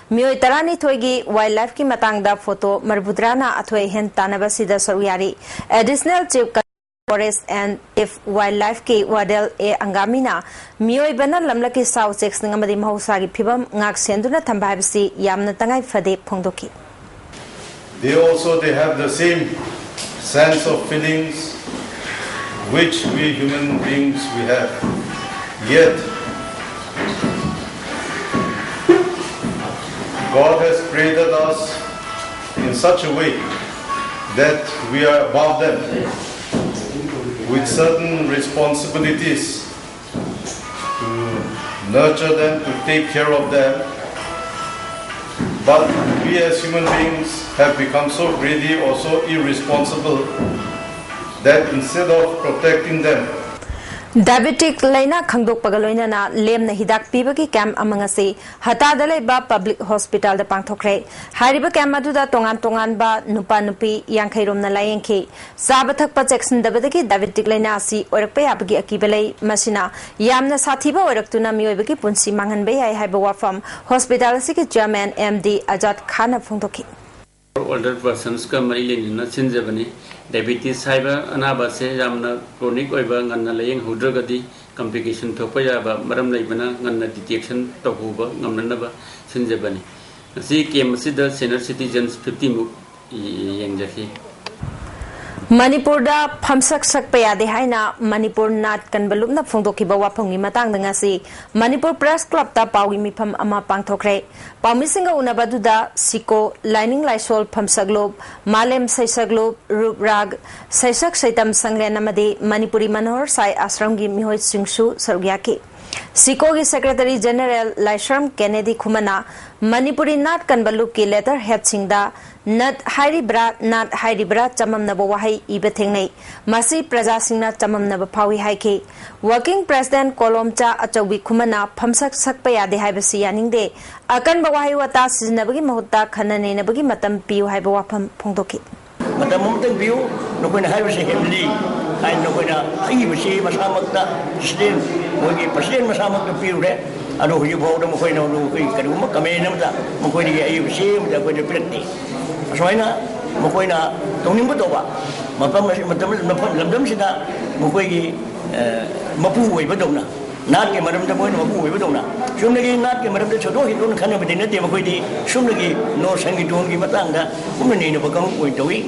ꯃꯤꯑꯣꯏ ꯇꯔꯥꯅꯤꯊꯣꯏꯒꯤ wildlifeꯀꯤ ꯃꯇꯥꯡꯗ photo ꯃꯔꯤꯐꯨꯇꯔꯥꯅ ꯑꯊꯣꯏ ꯑꯍꯦꯟ ꯇꯥꯟꯅꯕ ꯑꯁꯤꯗ ꯁꯔꯨꯛ ꯌꯥꯔꯤ꯫ Additional Chief Forest and Chief Wildlifeꯀꯤ Wadel A ꯑꯪꯒꯥꯃꯤꯅ ꯃꯤꯑꯣꯏꯕꯅ ꯂꯝꯂꯛꯀꯤ ꯁꯥ ꯎꯆꯦꯛꯁꯤꯡ ꯑꯃꯗꯤ ꯃꯍꯧꯁꯥꯒꯤ ꯐꯤꯕꯝ ꯉꯥꯛ ꯁꯦꯟꯗꯨꯅ ꯊꯝꯕ ꯍꯥꯏꯕꯁꯤ ꯌꯥꯝꯅ ꯇꯉꯥꯏ ꯐꯗꯦ ꯐꯣꯡꯗꯣꯛꯈꯤ꯫ They also, they have the same sense of feelings which we human beings we have. Yet, God has created us in such a way that we are above them. with certain responsibilities to nurture them, to take care of them. But we as human beings have become so greedy or so irresponsible that instead of protecting them, diabetic ꯂꯥꯏꯅꯥ ꯈꯪꯗꯣꯛꯄꯒ ꯂꯣꯏꯅꯅ ꯂꯦꯝꯅ ꯍꯤꯗꯥꯛ ꯄꯤꯕꯒꯤ camp ꯑꯃ ꯉꯁꯤ ꯍꯇꯥꯗ ꯂꯩꯕ public ꯍꯣꯁꯄꯤꯇꯥꯜꯗ ꯄꯥꯡꯊꯣꯛꯈ꯭ꯔꯦ꯫ ꯍꯥꯏꯔꯤꯕ ꯀꯦꯝꯞ ꯑꯗꯨꯗ ꯇꯣꯉꯥꯟ ꯇꯣꯉꯥꯟꯕ ꯅꯨꯄꯥ ꯅꯨꯄꯤ ꯌꯥꯡꯈꯩ ꯔꯣꯝꯅ ꯂꯥꯌꯦꯡꯈꯤ꯫ ꯆꯥꯕ ꯊꯛꯄ ꯆꯦꯛꯁꯤꯟꯗꯕꯗꯒꯤ ꯗꯥꯏꯕꯦꯇꯤꯛ ꯂꯥꯏꯅꯥ ꯑꯁꯤ ꯑꯣꯏꯔꯛꯄ ꯌꯥꯕꯒꯤ ꯑꯀꯤꯕ ꯂꯩ꯫ ꯃꯁꯤꯅ ꯌꯥꯝꯅ ꯁꯥꯊꯤꯕ ꯑꯣꯏꯔꯛꯇꯨꯅ ꯃꯤꯑꯣꯏꯕꯒꯤ ꯄꯨꯟꯁꯤ ꯃꯥꯡꯍꯟꯕ ꯌꯥꯏ ꯍꯥꯏꯕ ꯋꯥꯐꯝ ꯍꯣꯁꯄꯤꯇꯥꯜ ꯑꯁꯤꯒꯤ ꯆꯤꯌꯔꯃꯦꯟ ꯑꯦꯝ ꯗꯤ ꯑꯖꯥꯗ ꯈꯥꯟꯅ ꯐꯣꯡꯗꯣꯛꯈꯤ꯫ ꯑꯣꯜꯗꯔ ꯄꯔꯁꯟꯁꯀ ꯃꯔꯤ ꯂꯩꯅꯅ ꯁꯤꯟꯖꯕꯅꯤ꯫ ꯗꯥꯏꯕꯦꯇꯤꯁ ꯍꯥꯏꯕ ꯑꯅꯥꯕ ꯑꯁꯦ ꯌꯥꯝꯅ ꯀ꯭ꯔꯣꯅꯤꯛ ꯑꯣꯏꯕ, ꯉꯟꯅ ꯂꯥꯌꯦꯡꯍꯧꯗ꯭ꯔꯒꯗꯤ ꯀꯝꯄ꯭ꯂꯤꯀꯦꯁꯟ ꯊꯣꯛꯄ ꯌꯥꯕ ꯃꯔꯝ ꯂꯩꯕꯅ ꯉꯟꯅ ꯗꯤꯇꯦꯛꯁꯟ ꯇꯧꯍꯧꯕ ꯉꯝꯅꯅꯕ ꯁꯤꯟꯖꯕꯅꯤ꯫ ꯉꯁꯤ ꯀꯦꯝꯞ ꯑꯁꯤꯗ ꯁꯦꯅꯤꯌꯔ ꯁꯤꯇꯤꯖꯟꯁ ꯐꯤꯐꯇꯤ ꯃꯨꯛ ꯌꯦꯡꯖꯈꯤ꯫ ꯃꯅꯤꯄꯨꯔꯗ ꯐꯝꯁꯛ ꯁꯛꯄ ꯌꯥꯗꯦ ꯍꯥꯏꯅ ꯃꯅꯤꯄꯨꯔ ꯅꯥꯠ ꯀꯟꯕ ꯂꯨꯞꯅ ꯐꯣꯡꯗꯣꯛꯈꯤꯕ ꯋꯥꯐꯝꯒꯤ ꯃꯇꯥꯡꯗ ꯉꯁꯤ ꯃꯅꯤꯄꯨꯔ ꯄ꯭ꯔꯦꯁ ꯀ꯭ꯂꯕꯇ ꯄꯥꯎꯒꯤ ꯃꯤꯐꯝ ꯑꯃ ꯄꯥꯡꯊꯣꯛꯈ꯭ꯔꯦ꯫ ꯄꯥꯎꯃꯤꯁꯤꯡꯒ ꯎꯅꯕ ꯑꯗꯨꯗ ꯁꯤꯀꯣ, ꯂꯥꯏꯅꯤꯡ ꯂꯥꯏꯁꯣꯜ ꯐꯝꯁꯛ ꯂꯨꯞ, ꯃꯥꯂꯦꯝ ꯁꯩꯁꯛ ꯂꯨꯞ, ꯔꯨꯞ ꯔꯥꯒ, ꯁꯩꯁꯛ ꯁꯩꯇꯝ ꯁꯪꯂꯦꯟ ꯑꯃꯗꯤ ꯃꯅꯤꯄꯨꯔꯤ ꯃꯅꯣꯍꯔ ꯁꯥꯏ ꯑꯥꯁ꯭ꯔꯝꯒꯤ ꯃꯤꯑꯣꯏꯁꯤꯡꯁꯨ ꯁꯔꯨꯛ ꯌꯥꯈꯤ꯫ ꯁꯤꯀꯣꯒꯤ ꯁꯦꯀ꯭ꯔꯦꯇꯔꯤ ꯖꯦꯅꯦꯔꯦꯜ ꯂꯥꯏꯁ꯭ꯔꯝ ꯀꯦꯅꯦꯗꯤ ꯈꯨꯃꯟꯅ ꯃꯅꯤꯄꯨꯔꯤ ꯅꯥꯠ ꯀꯟꯕ ꯂꯨꯞꯀꯤ ꯂꯦꯇꯔ ꯍꯦꯗꯁꯤꯡꯗ ꯅꯠ ꯍꯥꯏꯔꯤꯕ꯭ꯔꯥ, ꯅꯥꯠ ꯍꯥꯏꯔꯤꯕ꯭ꯔꯥ ꯆꯃꯝꯅꯕ ꯋꯥꯍꯩ ꯏꯕ ꯊꯦꯡꯅꯩ꯫ ꯃꯁꯤ ꯄ꯭ꯔꯖꯥꯁꯤꯡꯅ ꯆꯃꯝꯅꯕ ꯐꯥꯎꯏ ꯍꯥꯏꯈꯤ꯫ ꯋꯥꯔꯀꯤꯡ ꯄ꯭ꯔꯦꯁꯤꯗꯦꯟꯠ ꯀꯣꯂꯣꯝꯆꯥ ꯑꯆꯧꯕꯤ ꯈꯨꯃꯟꯅ ꯐꯝꯁꯛ ꯁꯛꯄ ꯌꯥꯗꯦ ꯍꯥꯏꯕꯁꯤ ꯌꯥꯅꯤꯡꯗꯦ꯫ ꯑꯀꯟꯕ ꯋꯥꯍꯩ ꯋꯥꯇꯥ ꯁꯤꯖꯤꯟꯅꯕꯒꯤ ꯃꯍꯨꯠꯇ ꯈꯟꯅ ꯅꯩꯅꯕꯒꯤ ꯃꯇꯝ ꯄꯤꯌꯨ ꯍꯥꯏꯕ ꯋꯥꯐꯝ ꯐꯣꯡꯗꯣꯛꯈꯤ꯫ ꯃꯇꯝ ꯑꯃꯇꯪ ꯄꯤꯌꯨ, ꯅꯈꯣꯏꯅ ꯍꯥꯏꯕꯁꯤ ꯍꯦꯟꯃꯜꯂꯤ ꯍꯥꯏꯅ ꯅꯈꯣꯏꯅ ꯑꯏꯕꯁꯤ ꯃꯁꯥꯃꯛꯇ ꯄ꯭ꯔꯦꯁꯤꯗꯦꯟꯠ, ꯃꯣꯏꯒꯤ ꯄ꯭ꯔꯦꯁꯤꯗꯦꯟꯠ ꯃꯁꯥꯃꯛꯇ ꯄꯤꯔꯨꯔꯦ꯫ ꯑꯗꯣ ꯍꯧꯖꯤꯛ ꯐꯥꯎꯗ ꯃꯈꯣꯏꯅ ꯑꯩꯈꯣꯏ ꯀꯔꯤꯒꯨꯝꯕ ꯀꯃꯦꯟ ꯑꯃꯇ ꯃꯈꯣꯏꯗꯒꯤ ꯑꯏꯕꯁꯤ ꯑꯃꯇ ꯑꯩꯈꯣꯏꯗ ꯄꯤꯔꯛꯇꯦ꯫ ꯑꯁꯨꯃꯥꯏꯅ ꯃꯈꯣꯏꯅ ꯇꯧꯅꯤꯡꯕ ꯇꯧꯕ, ꯃꯐꯝ ꯑꯁꯤ-, ꯃꯇꯝ, ꯃꯐꯝ ꯂꯝꯗꯝꯁꯤꯗ ꯃꯈꯣꯏꯒꯤ, ꯑ, ꯃꯄꯨ ꯑꯣꯏꯕꯗꯧꯅ, ꯅꯥꯠꯀꯤ ꯃꯔꯝꯗ ꯃꯣꯏꯅ ꯃꯄꯨ ꯑꯣꯏꯕꯗꯧꯅ, ꯆꯨꯝꯅꯒꯤ ꯅꯥꯠꯀꯤ ꯃꯔꯝꯗ ꯊꯣꯏꯗꯣꯛ ꯍꯦꯟꯗꯣꯛꯅ ꯈꯟꯅꯕꯗꯤ ꯅꯠꯇꯦ꯫ ꯃꯈꯣꯏꯗꯤ ꯆꯨꯝꯅꯒꯤ ꯅꯣꯔ ꯁꯪꯒꯤꯇꯣꯟꯒꯤ ꯃꯇꯥꯡꯗ ꯀꯨꯞꯅ ꯅꯩꯅꯕ ꯀꯥꯡꯂꯨꯞ ꯑꯣꯏꯅ ꯇꯧꯏ꯫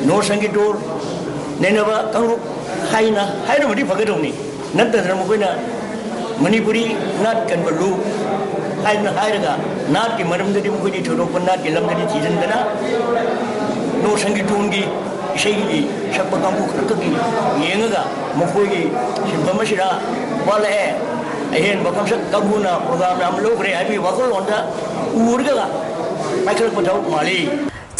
ꯅꯣꯔ ꯁꯪꯒꯤꯇꯣꯟ ꯅꯩꯅꯕ ꯀꯥꯡꯂꯨꯞ ꯍꯥꯏꯅ ꯍꯥꯏꯔꯝꯃꯗꯤ ꯐꯒꯗꯧꯅꯤ, ꯅꯠꯇꯗꯅ ꯃꯈꯣꯏꯅ ꯃꯅꯤꯄꯨꯔꯤ ꯅꯥꯠ ꯀꯟꯕ ꯂꯨꯞ ꯍꯥꯏꯗꯅ ꯍꯥꯏꯔꯒ ꯅꯥꯠꯀꯤ ꯃꯔꯝꯗꯗꯤ ꯃꯈꯣꯏꯗꯤ ꯊꯣꯏꯗꯣꯛꯄ ꯅꯥꯠꯀꯤ ꯂꯝꯗꯗꯤ ꯊꯤꯖꯤꯟꯗꯅ ꯅꯣꯔ ꯁꯪꯒꯤꯇꯣꯟꯒꯤ ꯏꯁꯩꯒꯤ ꯁꯛꯄ ꯀꯥꯡꯕꯨ ꯈꯛꯇꯒꯤ ꯌꯦꯡꯉꯒ ꯃꯈꯣꯏꯒꯤ ꯁꯤꯟꯐꯝ ꯑꯁꯤꯗ ꯋꯥꯠꯂꯛꯑꯦ, ꯑꯍꯦꯟꯕ ꯀꯥꯡꯁꯛ ꯀꯥꯡꯕꯨꯅ ꯄ꯭ꯔꯣꯒ꯭ꯔꯥꯝ ꯌꯥꯝ ꯂꯧꯈ꯭ꯔꯦ ꯍꯥꯏꯕꯒꯤ ꯋꯥꯈꯜꯂꯣꯟꯗ ꯎꯔꯒ ꯄꯥꯏꯈꯠꯂꯛꯄ ꯊꯕꯛ ꯃꯥꯜꯂꯤ꯫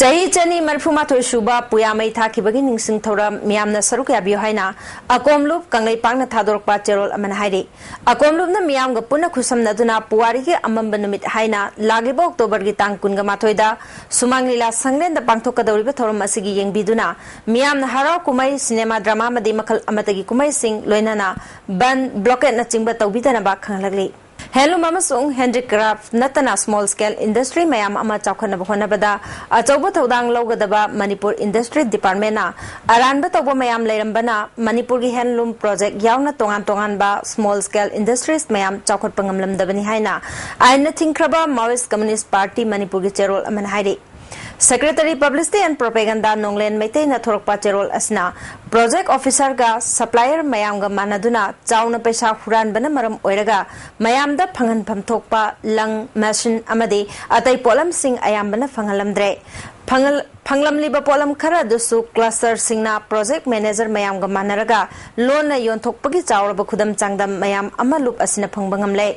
ꯆꯍꯤ ꯆꯅꯤ ꯃꯔꯤꯐꯨ ꯃꯥꯊꯣꯏ ꯁꯨꯕ ꯄꯨꯌꯥꯃꯩ ꯊꯥꯈꯤꯕꯒꯤ ꯅꯤꯡꯁꯤꯡ ꯊꯧꯔꯝ ꯃꯤꯌꯥꯝꯅ ꯁꯔꯨꯛ ꯌꯥꯕꯤꯌꯨ ꯍꯥꯏꯅ ꯑꯀꯣꯝꯂꯨꯞ ꯀꯪꯂꯩꯄꯥꯛꯅ ꯊꯥꯗꯣꯔꯛꯄ ꯆꯦꯔꯣꯜ ꯑꯃꯅ ꯍꯥꯏꯔꯤ꯫ ꯑꯀꯣꯝꯂꯨꯞꯅ ꯃꯤꯌꯥꯝꯒ ꯄꯨꯟꯅ ꯈꯨꯠꯁꯝꯅꯗꯨꯅ ꯄꯨꯋꯥꯔꯤꯒꯤ ꯑꯃꯝꯕ ꯅꯨꯃꯤꯠ ꯍꯥꯏꯅ ꯂꯥꯛꯂꯤꯕ ꯑꯣꯛꯇꯣꯕꯔꯒꯤ ꯇꯥꯡ ꯀꯨꯟꯒ ꯃꯥꯊꯣꯏꯗ ꯁꯨꯃꯥꯡ ꯂꯤꯂꯥ ꯁꯪꯂꯦꯟꯗ ꯄꯥꯡꯊꯣꯛꯀꯗꯧꯔꯤꯕ ꯊꯧꯔꯝ ꯑꯁꯤꯒꯤ ꯌꯦꯡꯕꯤꯗꯨꯅ ꯃꯤꯌꯥꯝꯅ ꯍꯔꯥꯎ ꯀꯨꯝꯍꯩ, ꯁꯤꯅꯦꯃꯥ, ꯗ꯭ꯔꯃꯥ ꯑꯃꯗꯤ ꯃꯈꯜ ꯑꯃꯠꯇꯒꯤ ꯀꯨꯝꯍꯩꯁꯤꯡ, ꯂꯣꯏꯅꯅ ꯕꯟ, ꯕ꯭ꯂꯣꯀꯦꯠꯅꯆꯤꯡꯕ ꯇꯧꯕꯤꯗꯅꯕ ꯈꯪꯍꯜꯂꯛꯂꯤ꯫ ꯍꯦꯟꯂꯨꯝ ꯑꯃꯁꯨꯡ ꯍꯦꯟꯗꯤꯀ꯭ꯔꯥꯐ ꯅꯠꯇꯅ ꯁ꯭ꯃꯣꯜ ꯁ꯭ꯀꯦꯜ ꯏꯟꯗꯁꯇ꯭ꯔꯤ ꯃꯌꯥꯝ ꯑꯃ ꯆꯥꯎꯈꯠꯅꯕ ꯍꯣꯠꯅꯕꯗ ꯑꯆꯧꯕ ꯊꯧꯗꯥꯡ ꯂꯧꯒꯗꯕ ꯃꯅꯤꯄꯨꯔ ꯏꯟꯗꯁꯇ꯭ꯔꯤ ꯗꯤꯄꯥꯔꯠꯃꯦꯟꯅ ꯑꯔꯥꯟꯕ ꯇꯧꯕ ꯃꯌꯥꯝ ꯂꯩꯔꯝꯕꯅ ꯃꯅꯤꯄꯨꯔꯒꯤ ꯍꯦꯟꯂꯨꯝ ꯄ꯭ꯔꯣꯖꯦꯛ ꯌꯥꯎꯅ ꯇꯣꯉꯥꯟ ꯇꯣꯉꯥꯟꯕ ꯁ꯭ꯃꯣꯜ ꯁ꯭ꯀꯦꯜ ꯏꯟꯗꯁꯇ꯭ꯔꯤꯁ ꯃꯌꯥꯝ ꯆꯥꯎꯈꯠꯄ ꯉꯝꯂꯝꯗꯕꯅꯤ ꯍꯥꯏꯅ ꯑꯥꯏꯟꯅ ꯊꯤꯡꯈ꯭ꯔꯕ ꯃꯥꯋꯤꯁ ꯀꯝꯃ꯭ꯌꯨꯅꯤꯁ ꯄꯥꯔꯇꯤ ꯃꯅꯤꯄꯨꯔꯒꯤ ꯆꯦꯔꯣꯜ ꯑꯃꯅ ꯍꯥꯏꯔꯤ꯫ ꯁꯦꯀ꯭ꯔꯦꯇꯔꯤ ꯄꯕ꯭ꯂꯤꯁꯤꯇꯤ ꯑꯦꯟ ꯄ꯭ꯔꯣꯄꯦꯒꯟꯗꯥ ꯅꯣꯡꯂꯦꯟ ꯃꯩꯇꯩꯅ ꯊꯣꯔꯛꯄ ꯆꯦꯔꯣꯜ ꯑꯁꯤꯅ ꯄ꯭ꯔꯣꯖꯦꯛ ꯑꯣꯐꯤꯁꯔꯒ ꯁꯄ꯭ꯂꯥꯏꯌꯔ ꯃꯌꯥꯝꯒ ꯃꯥꯟꯅꯗꯨꯅ ꯆꯥꯎꯅ ꯄꯩꯁꯥ ꯍꯨꯔꯥꯟꯕꯅ ꯃꯔꯝ ꯑꯣꯏꯔꯒ ꯃꯌꯥꯝꯗ ꯐꯪꯍꯟꯐꯝ ꯊꯣꯛꯄ ꯂꯪ, ꯃꯦꯁꯤꯟ ꯑꯃꯗꯤ ꯑꯇꯩ ꯄꯣꯠꯂꯝꯁꯤꯡ ꯑꯌꯥꯝꯕꯅ ꯐꯪꯍꯜꯂꯝꯗ꯭ꯔꯦ꯫ ꯐꯪꯍꯜ-, ꯐꯪꯂꯝꯂꯤꯕ ꯄꯣꯠꯂꯝ ꯈꯔ ꯑꯗꯨꯁꯨ ꯀ꯭ꯂꯁꯇꯔꯁꯤꯡꯅ ꯄ꯭ꯔꯣꯖꯦꯛ ꯃꯦꯅꯦꯖꯔ ꯃꯌꯥꯝꯒ ꯃꯥꯟꯅꯔꯒ ꯂꯣꯟꯅ ꯌꯣꯟꯊꯣꯛꯄꯒꯤ ꯆꯥꯎꯔꯕ ꯈꯨꯗꯝ ꯆꯥꯡꯗꯝ ꯃꯌꯥꯝ ꯑꯃ ꯂꯨꯞ ꯑꯁꯤꯅ ꯐꯪꯕ ꯉꯝꯂꯦ꯫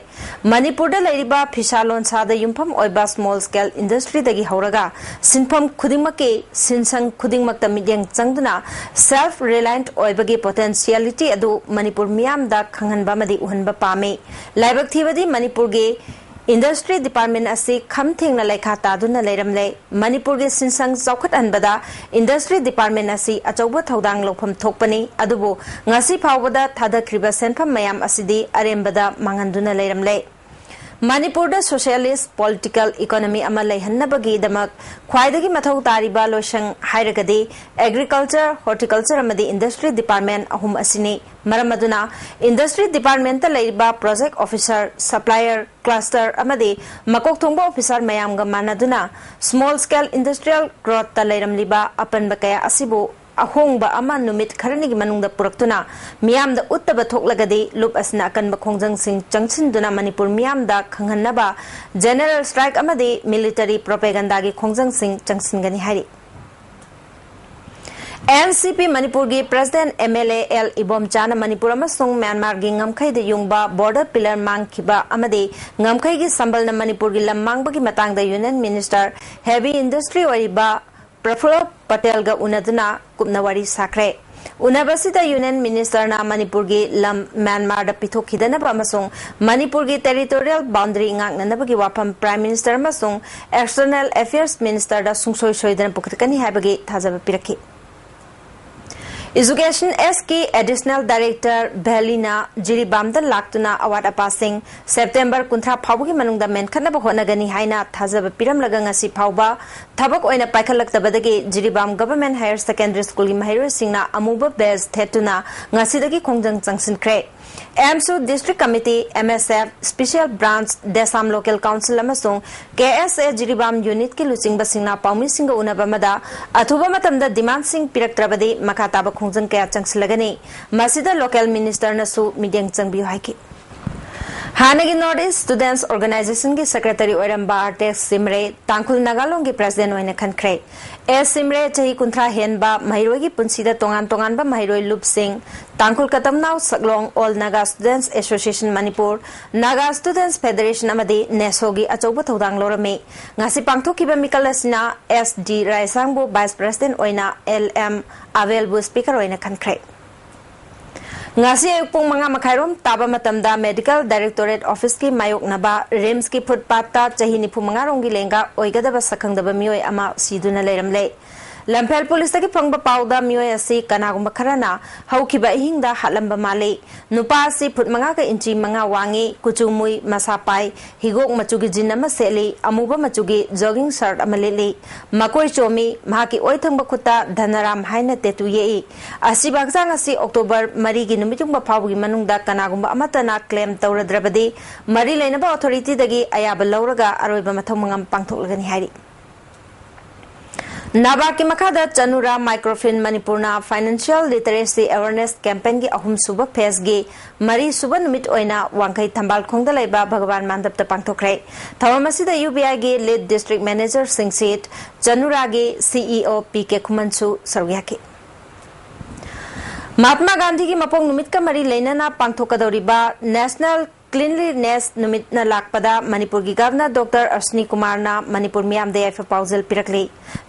ꯃꯅꯤꯄꯨꯔꯗ ꯂꯩꯔꯤꯕ ꯐꯤꯁꯥ ꯂꯣꯟꯁꯥꯗ ꯌꯨꯝꯐꯝ ꯑꯣꯏꯕ ꯁ꯭ꯃꯣꯜ ꯁ꯭ꯀꯦꯜ ꯏꯟꯗꯁꯇ꯭ꯔꯤꯗꯒꯤ ꯍꯧꯔꯒ ꯁꯤꯟꯐꯝ ꯈꯨꯗꯤꯡꯃꯛꯀꯤ ꯁꯤꯟꯁꯪ ꯈꯨꯗꯤꯡꯃꯛꯇ ꯃꯤꯠꯌꯦꯡ ꯆꯪꯗꯨꯅ ꯁꯦꯜꯐ ꯔꯤꯂꯥꯌꯦꯟꯠ ꯑꯣꯏꯕꯒꯤ ꯄꯣꯇꯦꯟꯁꯤꯌꯦꯂꯤꯇꯤ ꯑꯗꯨ ꯃꯅꯤꯄꯨꯔ ꯃꯤꯌꯥꯝꯗ ꯈꯪꯍꯟꯕ ꯑꯃꯗꯤ ꯎꯍꯟꯕ ꯄꯥꯝꯃꯤ꯫ ꯂꯥꯏꯕꯛ ꯊꯤꯕꯗꯤ ꯃꯅꯤꯄꯨꯔꯒꯤ ꯏꯟꯗꯁꯇ꯭ꯔꯤ ꯗꯤꯄꯥꯔꯠꯃꯦꯟ ꯑꯁꯤ ꯈꯝ ꯊꯦꯡꯅ ꯂꯩꯈꯥ ꯇꯥꯗꯨꯅ ꯂꯩꯔꯝꯂꯦ꯫ ꯃꯅꯤꯄꯨꯔꯒꯤ ꯁꯤꯟꯁꯪ ꯆꯥꯎꯈꯠꯍꯟꯕꯗ ꯏꯟꯗꯁꯇ꯭ꯔꯤ ꯗꯤꯄꯥꯔꯠꯃꯦꯟ ꯑꯁꯤ ꯑꯆꯧꯕ ꯊꯧꯗꯥꯡ ꯂꯧꯐꯝ ꯊꯣꯛꯄꯅꯤ, ꯑꯗꯨꯕꯨ ꯉꯁꯤ ꯐꯥꯎꯕꯗ ꯊꯥꯗꯈ꯭ꯔꯤꯕ ꯁꯦꯟꯐꯝ ꯃꯌꯥꯝ ꯑꯁꯤꯗꯤ ꯑꯔꯦꯝꯕꯗ ꯃꯥꯡꯍꯟꯗꯨꯅ ꯂꯩꯔꯝꯂꯦ꯫ ꯃꯅꯤꯄꯨꯔꯗ ꯁꯣꯁꯤꯌꯦꯂꯤꯁ ꯄꯣꯂꯤꯇꯤꯀꯦꯜ ꯏꯀꯣꯅꯣꯃꯤ ꯑꯃ ꯂꯩꯍꯟꯅꯕꯒꯤꯗꯃꯛ ꯈ꯭ꯋꯥꯏꯗꯒꯤ ꯃꯊꯧ ꯇꯥꯔꯤꯕ ꯂꯣꯏꯁꯪ ꯍꯥꯏꯔꯒꯗꯤ ꯑꯦꯒ꯭ꯔꯤꯀꯜꯆꯔ, ꯍꯣꯔꯇꯤꯀꯜꯆꯔ ꯑꯃꯗꯤ ꯏꯟꯗꯁꯇ꯭ꯔꯤ ꯗꯤꯄꯥꯔꯠꯃꯦꯟ ꯑꯍꯨꯝ ꯑꯁꯤꯅꯤ꯫ ꯃꯔꯝ ꯑꯗꯨꯅ ꯏꯟꯗꯁꯇ꯭ꯔꯤ ꯗꯤꯄꯥꯔꯠꯃꯦꯟꯇ ꯂꯩꯔꯤꯕ ꯄ꯭ꯔꯣꯖꯦꯛ ꯑꯣꯐꯤꯁꯔ, ꯁꯄ꯭ꯂꯥꯏꯌꯔ, ꯀ꯭ꯂꯁꯇꯔ ꯑꯃꯗꯤ ꯃꯀꯣꯛ ꯊꯣꯡꯕ ꯑꯣꯐꯤꯁꯔ ꯃꯌꯥꯝꯒ ꯃꯥꯟꯅꯗꯨꯅ ꯁ꯭ꯃꯣꯜ ꯁ꯭ꯀꯦꯜ ꯏꯟꯗꯁꯇ꯭ꯔꯤꯌꯦꯜ ꯒ꯭ꯔꯣꯊꯇ ꯂꯩꯔꯝꯂꯤꯕ ꯑꯄꯟꯕ ꯀꯌꯥ ꯑꯁꯤꯕꯨ ꯑꯍꯣꯡꯕ ꯑꯃ ꯅꯨꯃꯤꯠ ꯈꯔꯅꯤꯒꯤ ꯃꯅꯨꯡꯗ ꯄꯨꯔꯛꯇꯨꯅ ꯃꯤꯌꯥꯝꯗ ꯎꯠꯇꯕ ꯊꯣꯛꯂꯒꯗꯤ ꯂꯨꯞ ꯑꯁꯤꯅ ꯑꯀꯟꯕ ꯈꯣꯡꯖꯪꯁꯤꯡ ꯆꯪꯁꯤꯟꯗꯨꯅ ꯃꯅꯤꯄꯨꯔ ꯃꯤꯌꯥꯝꯗ ꯈꯪꯍꯟꯅꯕ ꯖꯦꯅꯔꯦꯜ ꯁ꯭ꯇ꯭ꯔꯥꯏꯛ ꯑꯃꯗꯤ ꯃꯤꯂꯤꯇꯔꯤ ꯄ꯭ꯔꯣꯄꯦꯒꯟꯗꯥꯒꯤ ꯈꯣꯡꯖꯪꯁꯤꯡ ꯆꯪꯁꯤꯟꯒꯅꯤ ꯍꯥꯏꯔꯤ꯫ ꯑꯦꯟ ꯁꯤ ꯄꯤ ꯃꯅꯤꯄꯨꯔꯒꯤ president M L A L ꯏꯕꯣꯝꯆꯥꯅ ꯃꯅꯤꯄꯨꯔ ꯑꯃꯁꯨꯡ ꯃ꯭ꯌꯥꯟꯃꯥꯔꯒꯤ ꯉꯝꯈꯩꯗ ꯌꯨꯡꯕ ꯕꯣꯔꯗꯔ ꯄꯤꯂꯔ ꯃꯥꯡꯈꯤꯕ ꯑꯃꯗꯤ ꯉꯝꯈꯩꯒꯤ ꯁꯝꯕꯜꯅ ꯃꯅꯤꯄꯨꯔꯒꯤ ꯂꯝ ꯃꯥꯡꯕꯒꯤ ꯃꯇꯥꯡꯗ ꯌꯨꯅꯤꯌꯟ ꯃꯤꯅꯤꯁꯇꯔ ꯍꯦꯚꯤ ꯏꯟꯗꯁꯇ꯭ꯔꯤ ꯑꯣꯏꯔꯤꯕ ꯄ꯭ꯔꯐꯨꯜꯂ ꯄꯇꯦꯜꯒ ꯎꯅꯗꯨꯅ ꯀꯨꯞꯅ ꯋꯥꯔꯤ ꯁꯥꯈ꯭ꯔꯦ꯫ ꯎꯅꯕꯁꯤꯗ ꯌꯨꯅꯤꯌꯟ ꯃꯤꯅꯤꯁꯇꯔꯅ ꯃꯅꯤꯄꯨꯔꯒꯤ ꯂꯝ ꯃ꯭ꯌꯥꯟꯃꯥꯔꯗ ꯄꯤꯊꯣꯛꯈꯤꯗꯅꯕ ꯑꯃꯁꯨꯡ ꯃꯅꯤꯄꯨꯔꯒꯤ ꯇꯦꯔꯤꯇꯣꯔꯤꯌꯦꯜ ꯕꯥꯎꯟꯗꯔꯤ ꯉꯥꯛꯅꯅꯕꯒꯤ ꯋꯥꯐꯝ ꯄ꯭ꯔꯥꯏꯝ ꯃꯤꯅꯤꯁꯇꯔ ꯑꯃꯁꯨꯡ ꯑꯦꯛꯁꯇꯔꯅꯦꯜ ꯑꯦꯐꯤꯌꯔꯁ ꯃꯤꯅꯤꯁꯇꯔꯗ ꯁꯨꯡꯁꯣꯏ ꯁꯣꯏꯗꯅ ꯄꯨꯈꯠꯀꯅꯤ ꯍꯥꯏꯕꯒꯤ ꯊꯥꯖꯕ ꯄꯤꯔꯛꯈꯤ꯫ ꯏꯖꯨꯀꯦꯁꯟ ꯑꯦꯁꯀꯤ ꯑꯦꯗꯤꯁꯅꯦꯜ ꯗꯥꯏꯔꯦꯛꯇꯔ ꯚꯦꯂꯤꯅ ꯖꯤꯔꯤꯕꯥꯝꯗ ꯂꯥꯛꯇꯨꯅ ꯑꯋꯥꯠ ꯑꯄꯥꯁꯤꯡ ꯁꯦꯞꯇꯦꯝꯕꯔ ꯀꯨꯟꯊ꯭ꯔꯥ ꯐꯥꯎꯕꯒꯤ ꯃꯅꯨꯡꯗ ꯃꯦꯟꯈꯠꯅꯕ ꯍꯣꯠꯅꯒꯅꯤ ꯍꯥꯏꯅ ꯊꯥꯖꯕ ꯄꯤꯔꯝꯂꯒ ꯉꯁꯤ ꯐꯥꯎꯕ ꯊꯕꯛ ꯑꯣꯏꯅ ꯄꯥꯏꯈꯠꯂꯛꯇꯕꯗꯒꯤ ꯖꯤꯔꯤꯕꯥꯝ ꯒꯚꯔꯟꯃꯦꯟꯠ ꯍꯥꯌꯔ ꯁꯦꯀꯦꯟꯗꯔꯤ ꯁ꯭ꯀꯨꯜꯒꯤ ꯃꯍꯩꯔꯣꯏꯁꯤꯡꯅ ꯑꯃꯨꯕ ꯕꯦꯖ ꯊꯦꯠꯇꯨꯅ ꯉꯁꯤꯗꯒꯤ ꯈꯣꯡꯖꯪ ꯆꯪꯁꯤꯟꯈ꯭ꯔꯦ꯫ ꯑꯦꯝꯁꯨ district committee, M S F, special branch, Desam local council ꯑꯃꯁꯨꯡ ꯀꯦ ꯑꯦꯁ ꯑꯦ ꯖꯤꯔꯤꯕꯥꯝ ꯌꯨꯅꯤꯠꯀꯤ ꯂꯨꯆꯤꯡꯕꯁꯤꯡꯅ ꯄꯥꯎꯃꯤꯁꯤꯡꯒ ꯎꯅꯕ ꯑꯃꯗ ꯑꯊꯨꯕ ꯃꯇꯝꯗ ꯗꯤꯃꯥꯟꯁꯤꯡ ꯄꯤꯔꯛꯇ꯭ꯔꯕꯗꯤ ꯃꯈꯥ ꯇꯥꯕ ꯈꯣꯡꯖꯪ ꯀꯌꯥ ꯆꯪꯁꯤꯜꯂꯒꯅꯤ꯫ ꯃꯁꯤꯗ ꯂꯣꯀꯦꯜ ꯃꯤꯅꯤꯁꯇꯔꯅꯁꯨ ꯃꯤꯠꯌꯦꯡ ꯆꯪꯕꯤꯌꯨ ꯍꯥꯏꯈꯤ꯫ ꯍꯥꯟꯅꯒꯤ ꯅꯣꯔꯠ ꯏꯁ ꯁ꯭ꯇꯨꯗꯦꯟꯠꯁ ꯑꯣꯔꯒꯅꯥꯏꯖꯦꯁꯟꯒꯤ ꯁꯦꯀ꯭ꯔꯦꯇꯔꯤ ꯑꯣꯏꯔꯝꯕ ꯑꯥꯔꯇꯦꯛꯁ ꯁꯤꯝꯔꯦ ꯇꯥꯡꯈꯨꯜ ꯅꯥꯒꯥ ꯂꯣꯟꯒꯤ ꯄ꯭ꯔꯁꯤꯗꯦꯟꯠ ꯑꯣꯏꯅ ꯈꯟꯈ꯭ꯔꯦ꯫ ꯑꯦꯁ ꯁꯤꯝꯔꯦ ꯆꯍꯤ ꯀꯨꯟꯊ꯭ꯔꯥ ꯍꯦꯟꯕ ꯃꯍꯩꯔꯣꯏꯒꯤ ꯄꯨꯟꯁꯤꯗ ꯇꯣꯉꯥꯟ ꯇꯣꯉꯥꯟꯕ ꯃꯍꯩꯔꯣꯏ ꯂꯨꯞꯁꯤꯡ, Tangkhul Katamnao Saklong, all Naga students association Manipur, Naga students federation ꯑꯃꯗꯤ ꯅꯦꯁꯣꯒꯤ ꯑꯆꯧꯕ ꯊꯧꯗꯥꯡ ꯂꯧꯔꯝꯃꯤ꯫ ꯉꯁꯤ ꯄꯥꯡꯊꯣꯛꯈꯤꯕ ꯃꯤꯀꯜ ꯑꯁꯤꯅ ꯑꯦꯁ ꯗꯤ ꯔꯥꯏꯁꯥꯡꯕꯨ ꯚꯥꯏꯁ ꯄ꯭ꯔꯁꯤꯗꯦꯟꯠ ꯑꯣꯏꯅ, ꯑꯦꯜ ꯑꯦꯝ ꯑꯕꯦꯜꯕꯨ ꯁ꯭ꯄꯤꯀꯔ ꯑꯣꯏꯅ ꯈꯟꯈ꯭ꯔꯦ꯫ ꯉꯁꯤ ꯑꯌꯨꯛ ꯄꯨꯡ ꯃꯉꯥ ꯃꯈꯥꯏꯔꯣꯝ ꯇꯥꯕ ꯃꯇꯝꯗ ꯃꯦꯗꯤꯀꯦꯜ ꯗꯥꯏꯔꯦꯛꯇꯣꯔꯦꯠ ꯑꯣꯐꯤꯁꯀꯤ ꯃꯥꯌꯣꯛꯅꯕ ꯔꯤꯝꯁꯀꯤ ꯐꯨꯠꯄꯥꯠꯇ ꯆꯍꯤ ꯅꯤꯐꯨ ꯃꯉꯥ ꯔꯣꯝꯒꯤ ꯂꯦꯡꯒꯥ ꯑꯣꯏꯒꯗꯕ ꯁꯛꯈꯪꯗꯕ ꯃꯤꯑꯣꯏ ꯑꯃ ꯁꯤꯗꯨꯅ ꯂꯩꯔꯝꯂꯦ꯫ ꯂꯝꯐꯦꯜ ꯄꯨꯂꯤꯁꯇꯒꯤ ꯐꯪꯕ ꯄꯥꯎꯗ ꯃꯤꯑꯣꯏ ꯑꯁꯤ ꯀꯅꯥꯒꯨꯝꯕ ꯈꯔꯅ ꯍꯧꯈꯤꯕ ꯑꯍꯤꯡꯗ ꯍꯥꯠꯂꯝꯕ ꯃꯥꯜꯂꯤ꯫ ꯅꯨꯄꯥ ꯑꯁꯤ ꯐꯨꯠ ꯃꯉꯥꯒ ꯏꯟꯆꯤ ꯃꯉꯥ ꯋꯥꯡꯉꯤ, ꯀꯨꯆꯨ ꯃꯨꯏ, ꯃꯁꯥ ꯄꯥꯏ, ꯍꯤꯒꯣꯛ ꯃꯆꯨꯒꯤ ꯖꯤꯟ ꯑꯃ ꯁꯦꯠꯂꯤ, ꯑꯃꯨꯕ ꯃꯆꯨꯒꯤ ꯖꯣꯒꯤꯡ ꯁꯔꯠ ꯑꯃ ꯂꯤꯠꯂꯤ꯫ ꯃꯀꯣꯏ ꯆꯣꯝꯃꯤ꯫ ꯃꯍꯥꯛꯀꯤ ꯑꯣꯏ ꯊꯪꯕ ꯈꯨꯠꯇ ꯙꯅꯔꯥꯝ ꯍꯥꯏꯅ ꯇꯦꯇꯨ ꯌꯦꯛꯏ꯫ ꯑꯁꯤꯕ ꯍꯛꯆꯥꯡ ꯑꯁꯤ ꯑꯣꯛꯇꯣꯕꯔ ꯃꯔꯤꯒꯤ ꯅꯨꯃꯤꯠ ꯌꯨꯡꯕ ꯐꯥꯎꯕꯒꯤ ꯃꯅꯨꯡꯗ ꯀꯅꯥꯒꯨꯝꯕ ꯑꯃꯠꯇꯅ ꯀ꯭ꯂꯦꯝ ꯇꯧꯔꯗ꯭ꯔꯕꯗꯤ ꯃꯔꯤ ꯂꯩꯅꯕ ꯑꯣꯊꯣꯔꯤꯇꯤꯗꯒꯤ ꯑꯌꯥꯕ ꯂꯧꯔꯒ ꯑꯔꯣꯏꯕ ꯃꯊꯧ ꯃꯉꯝ ꯄꯥꯡꯊꯣꯛꯂꯒꯅꯤ ꯍꯥꯏꯔꯤ꯫ ꯅꯕꯥꯛꯀꯤ ꯃꯈꯥꯗ ꯆꯅꯨꯔꯥ ꯃꯥꯏꯀ꯭ꯔꯣꯐꯤꯟ ꯃꯅꯤꯄꯨꯔꯅ ꯐꯥꯏꯅꯥꯟꯁꯤꯌꯦꯜ ꯂꯤꯇꯔꯦꯁꯤ ꯑꯦꯋꯦꯔꯅꯦꯁ ꯀꯦꯝꯄꯦꯟꯒꯤ ꯑꯍꯨꯝꯁꯨꯕ ꯐꯦꯖꯒꯤ ꯃꯔꯤꯁꯨꯕ ꯅꯨꯃꯤꯠ ꯑꯣꯏꯅ ꯋꯥꯡꯈꯩ ꯊꯝꯕꯥꯜꯈꯣꯡꯗ ꯂꯩꯕ ꯚꯒꯋꯥꯟ ꯃꯥꯟꯗꯞꯇ ꯄꯥꯡꯊꯣꯛꯈ꯭ꯔꯦ꯫ ꯊꯧꯔꯝ ꯑꯁꯤꯗ ꯌꯨ ꯕꯤ ꯑꯥꯏꯒꯤ ꯂꯤꯗ ꯗꯤꯁꯇ꯭ꯔꯤꯛ ꯃꯦꯅꯦꯖꯔ ꯁꯤꯡꯁꯤꯠ, ꯆꯅꯨꯔꯥꯒꯤ ꯁꯤ ꯏ ꯑꯣ ꯄꯤ ꯀꯦ ꯈꯨꯃꯟꯁꯨ ꯁꯔꯨꯛ ꯌꯥꯈꯤ꯫ ꯃꯍꯥꯠꯃꯥ ꯒꯥꯟꯙꯤꯒꯤ ꯃꯄꯣꯛ ꯅꯨꯃꯤꯠꯀ ꯃꯔꯤ ꯂꯩꯅꯅ ꯄꯥꯡꯊꯣꯛꯀꯗꯧꯔꯤꯕ ꯅꯦꯁꯅꯦꯜ ꯀ꯭ꯂꯤꯟꯂꯤꯅꯦꯁ ꯅꯨꯃꯤꯠꯅ ꯂꯥꯛꯄꯗ ꯃꯅꯤꯄꯨꯔꯒꯤ ꯒꯚꯔꯅꯔ ꯗꯣꯛꯇꯔ ꯑꯁ꯭ꯅꯤ ꯀꯨꯃꯥꯔꯅ ꯃꯅꯤꯄꯨꯔ ꯃꯤꯌꯥꯝꯗ ꯌꯥꯏꯐ ꯄꯥꯎꯖꯦꯜ ꯄꯤꯔꯛꯂꯤ꯫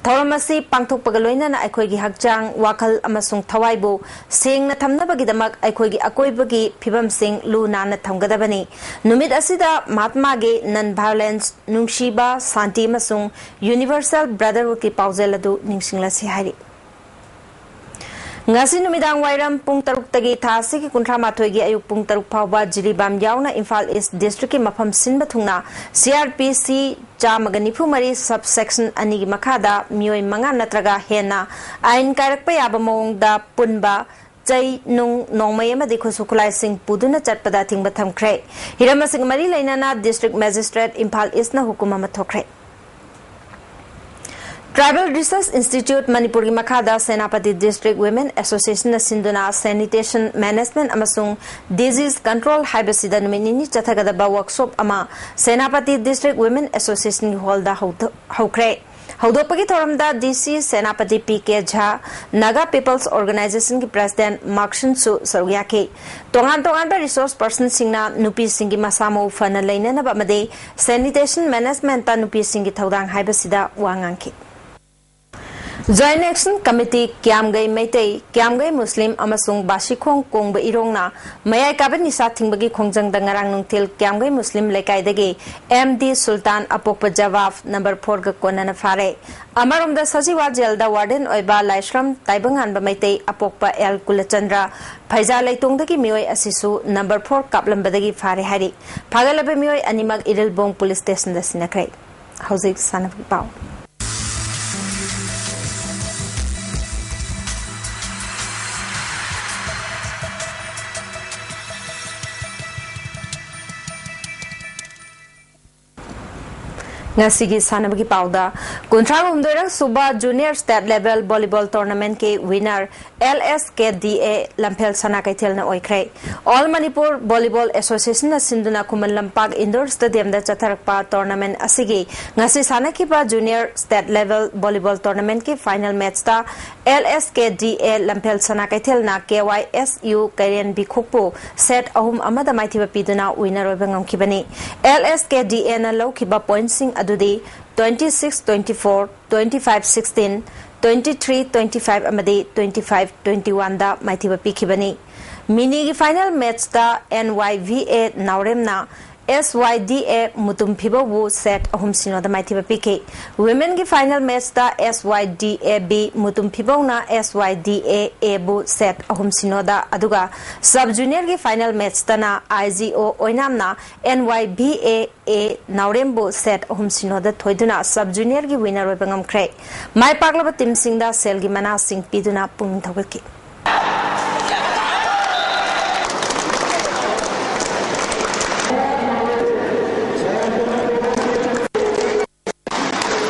ꯊꯧꯔꯝ ꯑꯁꯤ ꯄꯥꯡꯊꯣꯛꯄꯒ ꯂꯣꯏꯅꯅ ꯑꯩꯈꯣꯏꯒꯤ ꯍꯛꯆꯥꯡ, ꯋꯥꯈꯜ ꯑꯃꯁꯨꯡ ꯊꯋꯥꯏꯕꯨ ꯁꯦꯡꯅ ꯊꯝꯅꯕꯒꯤꯗꯃꯛ ꯑꯩꯈꯣꯏꯒꯤ ꯑꯀꯣꯏꯕꯒꯤ ꯐꯤꯕꯝꯁꯤꯡ ꯂꯨ ꯅꯥꯟꯅ ꯊꯝꯒꯗꯕꯅꯤ꯫ ꯅꯨꯃꯤꯠ ꯑꯁꯤꯗ ꯃꯍꯥꯠꯃꯥꯒꯤ ꯅꯟ ꯚꯥꯏꯑꯣꯂꯦꯟꯁ, ꯅꯨꯡꯁꯤꯕ, ꯁꯥꯟꯇꯤ ꯑꯃꯁꯨꯡ ꯌꯨꯅꯤꯚꯔꯁꯦꯜ ꯕ꯭ꯔꯗꯔꯍꯨꯗꯀꯤ ꯄꯥꯎꯖꯦꯜ ꯑꯗꯨ ꯅꯤꯡꯁꯤꯡꯂꯁꯤ ꯍꯥꯏꯔꯤ꯫ ꯉꯁꯤ ꯅꯨꯃꯤꯗꯥꯡ ꯋꯥꯏꯔꯝ ꯄꯨꯡ ꯇꯔꯨꯛꯇꯒꯤ ꯊꯥ ꯑꯁꯤꯒꯤ ꯀꯨꯟꯊ꯭ꯔꯥ ꯃꯥꯊꯣꯏꯒꯤ ꯑꯌꯨꯛ ꯄꯨꯡ ꯇꯔꯨꯛ ꯐꯥꯎꯕ ꯖꯤꯔꯤꯕꯥꯝ ꯌꯥꯎꯅ ꯏꯝꯐꯥꯜ ꯏꯁ ꯗꯤꯁꯇ꯭ꯔꯤꯛꯀꯤ ꯃꯐꯝ ꯁꯤꯟꯕ ꯊꯨꯡꯅ ꯁꯤ ꯑꯥꯔ ꯄꯤ ꯁꯤ ꯆꯥꯝꯃꯒ ꯅꯤꯐꯨ ꯃꯔꯤ ꯁꯕ ꯁꯦꯛꯁꯟ ꯑꯅꯤꯒꯤ ꯃꯈꯥꯗ ꯃꯤꯑꯣꯏ ꯃꯉꯥ ꯅꯠꯇ꯭ꯔꯒ ꯍꯦꯟꯅ ꯑꯥꯏꯟ ꯀꯥꯏꯔꯛꯄ ꯌꯥꯕ ꯃꯑꯣꯡꯗ ꯄꯨꯟꯕ, ꯆꯩ, ꯅꯨꯡ, ꯅꯣꯡꯃꯩ ꯑꯃꯗꯤ ꯈꯨꯠꯁꯨ ꯈꯨꯠꯂꯥꯏꯁꯤꯡ ꯄꯨꯗꯨꯅ ꯆꯠꯄꯗ ꯑꯊꯤꯡꯕ ꯊꯝꯈ꯭ꯔꯦ꯫ ꯍꯤꯔꯝ ꯑꯁꯤꯒ ꯃꯔꯤ ꯂꯩꯅꯅ ꯗꯤꯁꯇ꯭ꯔꯤꯛ ꯃꯦꯖꯤꯁꯇ꯭ꯔꯦꯠ ꯏꯝꯐꯥꯜ ꯏꯁꯅ ꯍꯨꯀꯨꯝ ꯑꯃ ꯊꯣꯛꯈ꯭ꯔꯦ꯫ ꯇ꯭ꯔꯥꯏꯕꯦꯜ ꯔꯤꯁꯔꯁ ꯏꯟꯁꯇꯤꯇ꯭ꯌꯨꯠ ꯃꯅꯤꯄꯨꯔꯒꯤ ꯃꯈꯥꯗ ꯁꯦꯅꯥꯄꯇꯤ ꯗꯤꯁꯇ꯭ꯔꯤꯛ ꯋꯤꯃꯦꯟ ꯑꯦꯁꯣꯁꯤꯌꯦꯁꯟꯅ ꯁꯤꯟꯗꯨꯅ ꯁꯦꯅꯤꯇꯦꯁꯟ ꯃꯦꯅꯦꯖꯃꯦꯟꯠ ꯑꯃꯁꯨꯡ ꯗꯤꯖꯤꯖ ꯀꯟꯇ꯭ꯔꯣꯜ ꯍꯥꯏꯕꯁꯤꯗ ꯅꯨꯃꯤꯠ ꯅꯤꯅꯤ ꯆꯠꯊꯒꯗꯕ ꯋꯥꯔꯛꯁꯣꯞ ꯑꯃ ꯁꯦꯅꯥꯄꯇꯤ ꯗꯤꯁꯇ꯭ꯔꯤꯛ ꯋꯤꯃꯦꯟ ꯑꯦꯁꯣꯁꯤꯌꯦꯁꯟꯒꯤ ꯍꯣꯜꯗ ꯍꯧꯗ-, ꯍꯧꯈ꯭ꯔꯦ꯫ ꯍꯧꯗꯣꯛꯄꯒꯤ ꯊꯧꯔꯝꯗ ꯗꯤ ꯁꯤ ꯁꯦꯅꯥꯄꯇꯤ ꯄꯤ ꯀꯦ ꯖꯥ, ꯅꯥꯒꯥ ꯄꯤꯄꯜꯁ ꯑꯣꯔꯒꯅꯥꯏꯖꯦꯁꯟꯒꯤ ꯄ꯭ꯔꯦꯁꯤꯗꯦꯟꯠ ꯃꯥꯔꯛꯁꯟꯁꯨ ꯁꯔꯨꯛ ꯌꯥꯈꯤ꯫ ꯇꯣꯉꯥꯟ ꯇꯣꯉꯥꯟꯕ ꯔꯤꯁꯣꯔꯁ ꯄꯔꯁꯟꯁꯤꯡꯅ ꯅꯨꯄꯤꯁꯤꯡꯒꯤ ꯃꯁꯥ ꯃꯎ ꯐꯅ ꯂꯩꯅꯅꯕ ꯑꯃꯗꯤ ꯁꯦꯅꯤꯇꯦꯁꯟ ꯃꯦꯅꯦꯖꯃꯦꯟꯠꯇ ꯅꯨꯄꯤꯁꯤꯡꯒꯤ ꯊꯧꯗꯥꯡ ꯍꯥꯏꯕꯁꯤꯗ ꯋꯥ ꯉꯥꯡꯈꯤ꯫ ꯖꯣꯏꯟꯠ ꯑꯦꯛꯁꯟ ꯀꯃꯤꯇꯤ, ꯀ꯭ꯌꯥꯝꯒꯩ ꯃꯩꯇꯩ, ꯀ꯭ꯌꯥꯝꯒꯩ ꯃꯨꯁꯂꯤꯝ ꯑꯃꯁꯨꯡ ꯕꯥꯁꯤꯈꯣꯡ ꯀꯣꯡꯕ ꯏꯔꯣꯡꯅ ꯃꯌꯥꯏ ꯀꯥꯕ ꯅꯤꯁꯥ ꯊꯤꯡꯕꯒꯤ ꯈꯣꯡꯖꯪꯗ ꯉꯔꯥꯡ ꯅꯨꯡꯊꯤꯜ ꯀ꯭ꯌꯥꯝꯒꯩ ꯃꯨꯁꯂꯤꯝ ꯂꯩꯀꯥꯏꯗꯒꯤ ꯑꯦꯝ ꯗꯤ ꯁꯨꯜꯇꯥꯟ ꯑꯄꯣꯛꯄ ꯖꯋꯥꯕ ꯅꯝꯕꯔ ꯐꯣꯔꯒ ꯀꯣꯟꯅꯅ ꯐꯥꯔꯦ꯫ ꯑꯃꯔꯣꯝꯗ ꯁꯖꯤꯋꯥ ꯖꯦꯜꯗ ꯋꯥꯔꯗꯦꯟ ꯑꯣꯏꯕ ꯂꯥꯏꯁ꯭ꯔꯝ ꯇꯥꯏꯕꯪꯉꯥꯟꯕ ꯃꯩꯇꯩ ꯑꯄꯣꯛꯄ ꯑꯦꯜ ꯀꯨꯂꯆꯟꯗ꯭ꯔ ꯐꯩꯖꯥ ꯂꯩꯇꯣꯡꯗꯒꯤ ꯃꯤꯑꯣꯏ ꯑꯁꯤꯁꯨ ꯅꯝꯕꯔ ꯐꯣꯔ ꯀꯥꯞꯂꯝꯕꯗꯒꯤ ꯐꯥꯔꯦ ꯍꯥꯏꯔꯤ꯫ ꯐꯥꯒꯠꯂꯕ ꯃꯤꯑꯣꯏ ꯑꯅꯤꯃꯛ ꯏꯔꯤꯜꯕꯣꯡ ꯄꯨꯂꯤꯁ ꯁ꯭ꯇꯦꯁꯟꯗ ꯁꯤꯟꯅꯈ꯭ꯔꯦ꯫ ꯍꯧꯖꯤꯛ ꯁꯥꯟꯅꯕꯒꯤ ꯄꯥꯎ꯫ ꯉꯁꯤꯒꯤ ꯁꯥꯟꯅꯕꯒꯤ ꯄꯥꯎꯗ, ꯀꯨꯟꯊ꯭ꯔꯥ ꯍꯨꯝꯗꯣꯏꯔꯛ ꯁꯨꯕ Junior State Level Volleyball Tournamentꯀꯤ winner L S K D A ꯂꯝꯐꯦꯜ ꯁꯅꯥ ꯀꯩꯊꯦꯜꯅ ꯑꯣꯏꯈ꯭ꯔꯦ꯫ All Manipur Volleyball Associationꯅ ꯁꯤꯟꯗꯨꯅ ꯈꯨꯃꯟ ꯂꯝꯄꯥꯛ Indoor Stadiumꯗ ꯆꯠꯊꯔꯛꯄ tournament ꯑꯁꯤꯒꯤ ꯉꯁꯤ ꯁꯥꯟꯅꯈꯤꯕ Junior State Level Volleyball Tournamentꯀꯤ final matchꯇ L S K D A ꯂꯝꯐꯦꯜ ꯁꯅꯥ ꯀꯩꯊꯦꯜꯅ K Y S U ꯀꯩꯔꯦꯟ ꯕꯤꯈꯣꯛꯄꯨ set ꯑꯍꯨꯝ ꯑꯃꯗ ꯃꯥꯏꯊꯤꯕ ꯄꯤꯗꯨꯅ winner ꯑꯣꯏꯕ ꯉꯝꯈꯤꯕꯅꯤ꯫ L S K D Aꯅ ꯂꯧꯈꯤꯕ pointꯁꯤꯡ ꯑꯗꯨꯗꯤ twenty six twenty four, twenty five sixteen, twenty three twenty five ꯑꯃꯗꯤ twenty five twenty oneꯗ ꯃꯥꯏꯊꯤꯕ ꯄꯤꯈꯤꯕꯅꯤ꯫ Miniꯒꯤ final matchꯇ N Y V A ꯅꯥꯎꯔꯦꯝꯅ S Y D A Mutum ꯐꯤꯕꯧꯕꯨ set ꯑꯍꯨꯝ ꯁꯤꯅꯣꯗ ꯃꯥꯏꯊꯤꯕ ꯄꯤꯈꯤ꯫ Womenꯒꯤ final matchꯇ S Y D A B Mutum ꯐꯤꯕꯧꯅ S Y D A Aꯕꯨ set ꯑꯍꯨꯝ ꯁꯤꯅꯣꯗ, ꯑꯗꯨꯒ Sub Juniorꯒꯤ final matchꯇꯅ I G O ꯑꯣꯏꯅꯥꯝꯅ N Y V A A ꯅꯥꯎꯔꯦꯝꯕꯨ set ꯑꯍꯨꯝ ꯁꯤꯅꯣꯗ ꯊꯣꯏꯗꯨꯅ Sub Juniorꯒꯤ winner ꯑꯣꯏꯕ ꯉꯝꯈ꯭ꯔꯦ꯫ ꯃꯥꯏ ꯄꯥꯛꯂꯕ teamꯁꯤꯡꯗ ꯁꯦꯜꯒꯤ ꯃꯅꯥꯁꯤꯡ ꯄꯤꯗꯨꯅ ꯄꯨꯛꯅꯤꯡ ꯊꯧꯒꯠꯈꯤ꯫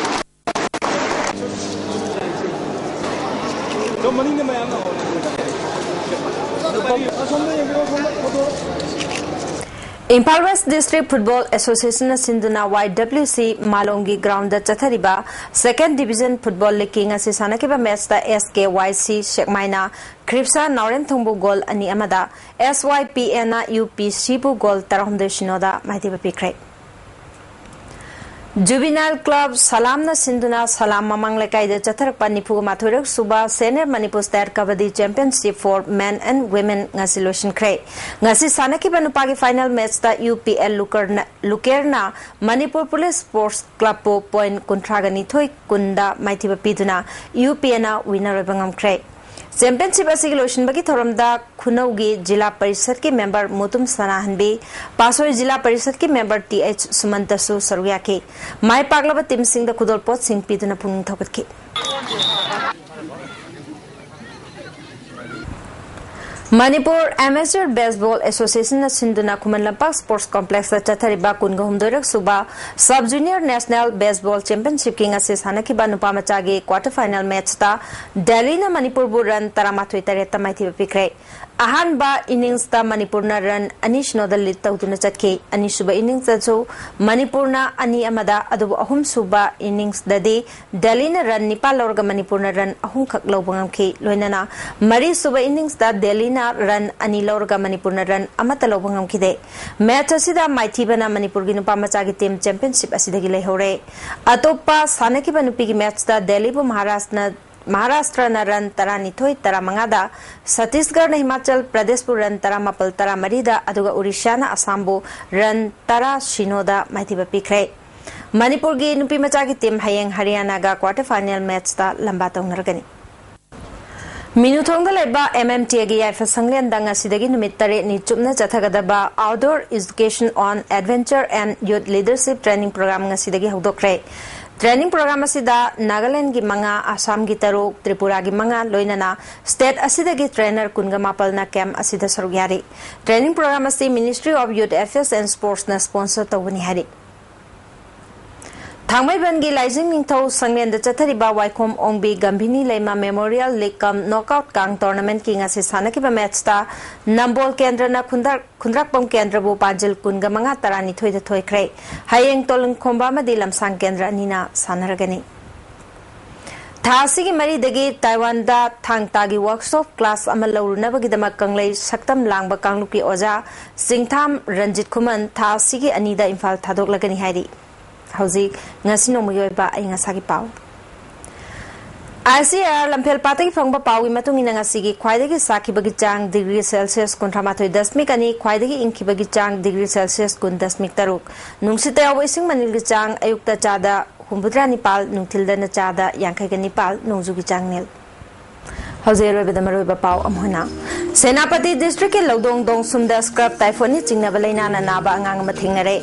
ꯏꯝꯐꯥꯜ West District Football Associationꯅ ꯁꯤꯟꯗꯨꯅ Y W C ꯃꯥꯂꯣꯝꯒꯤ groundꯗ ꯆꯠꯊꯔꯤꯕ Second Division Football Leagueꯀꯤ ꯉꯁꯤ ꯁꯥꯟꯅꯈꯤꯕ matchꯇ S K Y C ꯁꯦꯛꯃꯥꯏꯅ ꯈ꯭ꯔꯤꯞꯁꯥ ꯅꯥꯎꯔꯦꯝꯊꯣꯡꯕꯨ goal ꯑꯅꯤ ꯑꯃꯗ, S Y P Aꯅ U P Cꯕꯨ goal ꯇꯔꯥꯍꯨꯝꯗꯣꯏ ꯁꯤꯅꯣꯗ ꯃꯥꯏꯊꯤꯕ ꯄꯤꯈ꯭ꯔꯦ꯫ Juvenile Club ꯁꯂꯥꯝꯅ ꯁꯤꯟꯗꯨꯅ ꯁꯂꯥꯝ ꯃꯃꯥꯡ ꯂꯩꯀꯥꯏꯗ ꯆꯠꯊꯔꯛꯄ ꯅꯤꯐꯨꯒ ꯃꯥꯊꯣꯏꯔꯛ ꯁꯨꯕ Senior Manipur State Kabaddi Championship for Men and Women ꯉꯁꯤ ꯂꯣꯏꯁꯤꯟꯈ꯭ꯔꯦ꯫ ꯉꯁꯤ ꯁꯥꯟꯅꯈꯤꯕ ꯅꯨꯄꯥꯒꯤ final matchꯇ U P L ꯂꯨꯀꯔꯅ, ꯂꯨꯀꯦꯔꯅ Manipur Police Sports Clubꯄꯨ point ꯀꯨꯟꯊ꯭ꯔꯥꯒ ꯅꯤꯊꯣꯏ ꯀꯨꯟꯗ ꯃꯥꯏꯊꯤꯕ ꯄꯤꯗꯨꯅ U P Aꯅ winner ꯑꯣꯏꯕ ꯉꯝꯈ꯭ꯔꯦ꯫ Championship ꯑꯁꯤꯒꯤ ꯂꯣꯏꯁꯤꯟꯕꯒꯤ ꯊꯧꯔꯝꯗ ꯈꯨꯅꯧꯒꯤ ꯖꯤꯂꯥ ꯄꯔꯤꯁꯠꯀꯤ member ꯃꯨꯇꯨꯝ ꯁꯅꯥꯍꯟꯕꯤ, ꯄꯥꯁꯣꯏ ꯖꯤꯂꯥ ꯄꯔꯤꯁꯠꯀꯤ member T H ꯁꯨꯃꯟꯇꯁꯨ ꯁꯔꯨꯛ ꯌꯥꯈꯤ꯫ ꯃꯥꯏ ꯄꯥꯛꯂꯕ teamꯁꯤꯡꯗ ꯈꯨꯗꯣꯜꯄꯣꯠꯁꯤꯡ ꯄꯤꯗꯨꯅ ꯄꯨꯛꯅꯤꯡ ꯊꯧꯒꯠꯈꯤ꯫ ꯃꯅꯤꯄꯨꯔ ꯑꯦꯃꯦꯆꯔ ꯕꯦꯁꯕꯣꯜ ꯑꯦꯁꯣꯁꯤꯌꯦꯁꯟꯅ ꯁꯤꯟꯗꯨꯅ ꯈꯨꯃꯟ ꯂꯝꯄꯥꯛ ꯁ꯭ꯄꯣꯔꯠꯁ ꯀꯣꯝꯄ꯭ꯂꯦꯛꯁꯇ ꯆꯠꯊꯔꯤꯕ ꯀꯨꯟꯒ ꯍꯨꯝꯗꯣꯏꯔꯛ ꯁꯨꯕ ꯁꯕ ꯖꯨꯅꯤꯌꯔ ꯅꯦꯁꯅꯦꯜ ꯕꯦꯁꯕꯣꯜ ꯆꯦꯝꯄꯤꯌꯟꯁꯤꯞꯀꯤ ꯉꯁꯤ ꯁꯥꯟꯅꯈꯤꯕ ꯅꯨꯄꯥ ꯃꯆꯥꯒꯤ ꯀ꯭ꯋꯥꯇꯔ ꯐꯥꯏꯅꯦꯜ ꯃꯦꯠꯆꯇ ꯗꯦꯜꯂꯤꯅ ꯃꯅꯤꯄꯨꯔꯕꯨ ꯔꯟ ꯇꯔꯥꯃꯥꯊꯣꯏ ꯇꯔꯦꯠꯇ ꯃꯥꯏꯊꯤꯕ ꯄꯤꯈ꯭ꯔꯦ꯫ ꯑꯍꯥꯟꯕ ꯏꯅꯤꯡꯁꯇ ꯃꯅꯤꯄꯨꯔꯅ ꯔꯟ ꯑꯅꯤ ꯁꯤꯅꯣꯗ ꯂꯤꯗ ꯇꯧꯗꯨꯅ ꯆꯠꯈꯤ꯫ ꯑꯅꯤꯁꯨꯕ ꯏꯅꯤꯡꯁꯇꯁꯨ ꯃꯅꯤꯄꯨꯔꯅ ꯑꯅꯤ ꯑꯃꯗ, ꯑꯗꯨꯕꯨ ꯑꯍꯨꯝꯁꯨꯕ ꯏꯅꯤꯡꯁꯇꯗꯤ ꯗꯦꯜꯂꯤꯅ ꯔꯟ ꯅꯤꯄꯥꯜ ꯂꯧꯔꯒ ꯃꯅꯤꯄꯨꯔꯅ ꯔꯟ ꯑꯍꯨꯝꯈꯛ ꯂꯧꯕ ꯉꯝꯈꯤ꯫ ꯂꯣꯏꯅꯅ ꯃꯔꯤꯁꯨꯕ ꯏꯅꯤꯡꯁꯇ ꯗꯦꯜꯂꯤꯅ ꯔꯟ ꯑꯅꯤ ꯂꯧꯔꯒ ꯃꯅꯤꯄꯨꯔꯅ ꯔꯟ ꯑꯃꯠꯇ ꯂꯧꯕ ꯉꯝꯈꯤꯗꯦ꯫ ꯃꯦꯆ ꯑꯁꯤꯗ ꯃꯥꯏꯊꯤꯕꯅ ꯃꯅꯤꯄꯨꯔꯒꯤ ꯅꯨꯄꯥ ꯃꯆꯥꯒꯤ ꯇꯤꯝ ꯆꯦꯝꯄꯤꯌꯟꯁꯤꯞ ꯑꯁꯤꯗꯒꯤ ꯂꯩꯍꯧꯔꯦ꯫ ꯑꯇꯣꯞꯄ ꯁꯥꯟꯅꯈꯤꯕ ꯅꯨꯄꯤꯒꯤ ꯃꯦꯆꯇ ꯗꯦꯜꯂꯤꯕꯨ ꯃꯍꯥꯔꯥꯁꯇ꯭ꯔꯅ ꯃꯍꯥꯔꯥꯁꯇ꯭ꯔꯅ ꯔꯟ ꯇꯔꯥꯅꯤꯊꯣꯏ ꯇꯔꯥꯃꯉꯥꯗ, ꯁꯠꯇꯤꯁꯒꯔꯅ ꯍꯤꯃꯥꯆꯜ ꯄ꯭ꯔꯗꯦꯁꯄꯨ ꯔꯟ ꯇꯔꯥꯃꯥꯄꯜ ꯇꯔꯥꯃꯔꯤꯗ, ꯑꯗꯨꯒ ꯎꯔꯤꯁ꯭ꯌꯥꯅ ꯑꯁꯥꯝꯕꯨ ꯔꯟ ꯇꯔꯥ ꯁꯤꯅꯣꯗ ꯃꯥꯏꯊꯤꯕ ꯄꯤꯈ꯭ꯔꯦ꯫ ꯃꯅꯤꯄꯨꯔꯒꯤ ꯅꯨꯄꯤ ꯃꯆꯥꯒꯤ ꯇꯤꯝ ꯍꯌꯦꯡ ꯍꯔꯤꯌꯥꯅꯥꯒ ꯀ꯭ꯋꯥꯇꯔ ꯐꯥꯏꯅꯦꯜ ꯃꯦꯆꯇ ꯂꯝꯕꯥ ꯇꯧꯅꯔꯒꯅꯤ꯫ ꯃꯤꯅꯨꯊꯣꯡꯗ ꯂꯩꯕ M M T Aꯒꯤ ꯌꯥꯏꯐ ꯁꯪꯂꯦꯟꯗ ꯉꯁꯤꯗꯒꯤ ꯅꯨꯃꯤꯠ ꯇꯔꯦꯠꯅꯤ ꯆꯨꯞꯅ ꯆꯠꯊꯒꯗꯕ Outdoor Education on Adventure and Youth Leadership Training Program ꯉꯁꯤꯗꯒꯤ ꯍꯧꯗꯣꯛꯈ꯭ꯔꯦ꯫ ꯇ꯭ꯔꯦꯅꯤꯡ ꯄ꯭ꯔꯣꯒ꯭ꯔꯥꯝ ꯑꯁꯤꯗ ꯅꯥꯒꯥꯂꯦꯟꯗꯒꯤ ꯃꯉꯥ, ꯑꯁꯥꯝꯒꯤ ꯇꯔꯨꯛ, ꯇ꯭ꯔꯤꯄꯨꯔꯥꯒꯤ ꯃꯉꯥ, ꯂꯣꯏꯅꯅ ꯁ꯭ꯇꯦꯠ ꯑꯁꯤꯗꯒꯤ ꯇ꯭ꯔꯦꯅꯔ ꯀꯨꯟꯒ ꯃꯥꯄꯜꯅ ꯀꯦꯝꯞ ꯑꯁꯤꯗ ꯁꯔꯨꯛ ꯌꯥꯔꯤ꯫ ꯇ꯭ꯔꯦꯅꯤꯡ ꯄ꯭ꯔꯣꯒ꯭ꯔꯥꯝ ꯑꯁꯤ Ministry of Youth Affairs and Sportsꯅ ꯁ꯭ꯄꯣꯟꯁꯔ ꯇꯧꯕꯅꯤ ꯍꯥꯏꯔꯤ꯫ ꯊꯥꯡꯃꯩꯕꯟꯒꯤ ꯂꯥꯏꯖꯤꯡ ꯅꯤꯡꯊꯧ ꯁꯪꯂꯦꯟꯗ ꯆꯠꯊꯔꯤꯕ Waikhom Ongbi Gambhini Leima memorial league cum knockout Kang ꯇꯣꯔꯅꯥꯃꯦꯟꯠꯀꯤ ꯉꯁꯤ ꯁꯥꯟꯅꯈꯤꯕ ꯃꯦꯠꯆꯇ ꯅꯝꯕꯣꯜ ꯀꯦꯟꯗ꯭ꯔꯅ ꯈꯨꯟꯗ꯭ꯔꯛ-, ꯈꯨꯟꯗ꯭ꯔꯥꯛꯄꯝ ꯀꯦꯟꯗ꯭ꯔꯕꯨ ꯄꯥꯟꯖꯤꯜ ꯀꯨꯟꯒ ꯃꯉꯥ, ꯇꯔꯥꯅꯤꯊꯣꯏꯗ ꯊꯣꯏꯈ꯭ꯔꯦ꯫ ꯍꯌꯦꯡ ꯇꯣꯂꯟꯈꯣꯝꯕ ꯑꯃꯗꯤ ꯂꯝꯁꯥꯡ ꯀꯦꯟꯗ꯭ꯔ ꯑꯅꯤꯅ ꯁꯥꯟꯅꯔꯒꯅꯤ꯫ ꯊꯥ ꯑꯁꯤꯒꯤ ꯃꯔꯤꯗꯒꯤ ꯇꯥꯏꯋꯥꯟꯗ ꯊꯥꯡ ꯇꯥꯒꯤ ꯋꯥꯔꯛꯁꯣꯞ ꯀ꯭ꯂꯥꯁ ꯑꯃ ꯂꯧꯔꯨꯅꯕꯒꯤꯗꯃꯛ ꯀꯪꯂꯩ ꯁꯛꯇꯝ ꯂꯥꯡꯕ ꯀꯥꯡꯂꯨꯞꯀꯤ ꯑꯣꯖꯥ ꯆꯤꯡꯊꯥꯝ ꯔꯟꯖꯤꯠ ꯈꯨꯃꯟ ꯊꯥ ꯑꯁꯤꯒꯤ ꯑꯅꯤꯗ ꯏꯝꯐꯥꯜ ꯊꯥꯗꯣꯛꯂꯒꯅꯤ ꯍꯥꯏꯔꯤ꯫ ꯍꯧꯖꯤꯛ ꯉꯁꯤ ꯅꯣꯡꯃꯒꯤ ꯑꯣꯏꯕ ꯑꯏꯪ ꯑꯁꯥꯒꯤ ꯄꯥꯎ꯫ ICAR ꯂꯝꯐꯦꯜ ꯄꯥꯠꯇꯒꯤ ꯐꯪꯕ ꯄꯥꯎꯒꯤ ꯃꯇꯨꯡ ꯏꯟꯅ ꯉꯁꯤꯒꯤ ꯈ꯭ꯋꯥꯏꯗꯒꯤ ꯁꯥꯈꯤꯕꯒꯤ ꯆꯥꯡ ꯗꯤꯒ꯭ꯔꯤ ꯁꯦꯜꯁꯤꯌꯁ ꯀꯨꯟꯊ꯭ꯔꯥ ꯃꯥꯊꯣꯏ ꯗꯁꯃꯤꯛ ꯑꯅꯤ, ꯈ꯭ꯋꯥꯏꯗꯒꯤ ꯏꯪꯈꯤꯕꯒꯤ ꯆꯥꯡ ꯗꯤꯒ꯭ꯔꯤ ꯁꯦꯜꯁꯤꯌꯁ ꯀꯨꯟ ꯗꯁꯃꯤꯛ ꯇꯔꯨꯛ꯫ ꯅꯨꯡꯁꯤꯠꯇ ꯌꯥꯎꯕ ꯏꯁꯤꯡ ꯃꯅꯤꯜꯒꯤ ꯆꯥꯡ ꯑꯌꯨꯛꯇ ꯆꯥꯗ ꯍꯨꯝꯐꯨꯇꯔꯥ ꯅꯤꯄꯥꯜ, ꯅꯨꯡꯊꯤꯜꯗꯅ ꯆꯥꯗ ꯌꯥꯡꯈꯩꯒ ꯅꯤꯄꯥꯜ, ꯅꯣꯡꯖꯨꯒꯤ ꯆꯥꯡ ꯅꯤꯜ꯫ ꯍꯧꯖꯤꯛ ꯑꯔꯣꯏꯕꯗ ꯃꯔꯨꯑꯣꯏꯕ ꯄꯥꯎ ꯑꯃꯨꯛ ꯍꯟꯅ꯫ ꯁꯦꯅꯥꯄꯇꯤ ꯗꯤꯁꯇ꯭ꯔꯤꯛꯀꯤ ꯂꯧꯗꯣꯡ ꯗꯣꯡꯁꯨꯝꯗ ꯁ꯭ꯀ꯭ꯔꯕ ꯇꯥꯏꯐꯣꯏꯗꯅ ꯆꯤꯡꯅꯕ ꯂꯩꯅꯥꯅ ꯅꯥꯕ ꯑꯉꯥꯡ ꯑꯃ ꯊꯦꯡꯅꯔꯦ꯫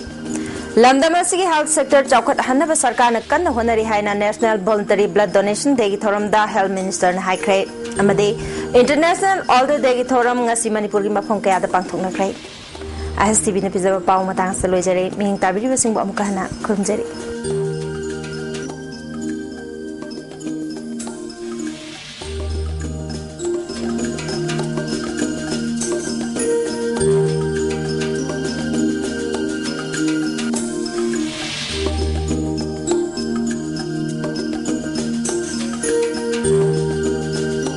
ꯂꯝꯗꯝ ꯑꯁꯤꯒꯤ health sector ꯆꯥꯎꯈꯠꯍꯟꯅꯕ ꯁꯔꯀꯥꯔꯅ ꯀꯟꯅ ꯍꯣꯠꯅꯔꯤ ꯍꯥꯏꯅ National Voluntary Blood Donation Dayꯒꯤ ꯊꯧꯔꯝꯗ health ministerꯅ ꯍꯥꯏꯈ꯭ꯔꯦ꯫ ꯑꯃꯗꯤ International Older Dayꯒꯤ ꯊꯧꯔꯝ ꯉꯁꯤ ꯃꯅꯤꯄꯨꯔꯒꯤ ꯃꯐꯝ ꯀꯌꯥꯗ ꯄꯥꯡꯊꯣꯛꯅꯈ꯭ꯔꯦ꯫ ISTVꯅ ꯄꯤꯖꯕ ꯄꯥꯎ ꯃꯇꯥꯡ ꯑꯁꯤꯗ ꯂꯣꯏꯖꯔꯦ꯫ ꯃꯤꯠꯌꯦꯡ ꯇꯥꯕꯤꯔꯤꯕꯁꯤꯡꯕꯨ ꯑꯃꯨꯛꯀ ꯍꯟꯅ ꯈꯨꯔꯨꯝꯖꯔꯤ꯫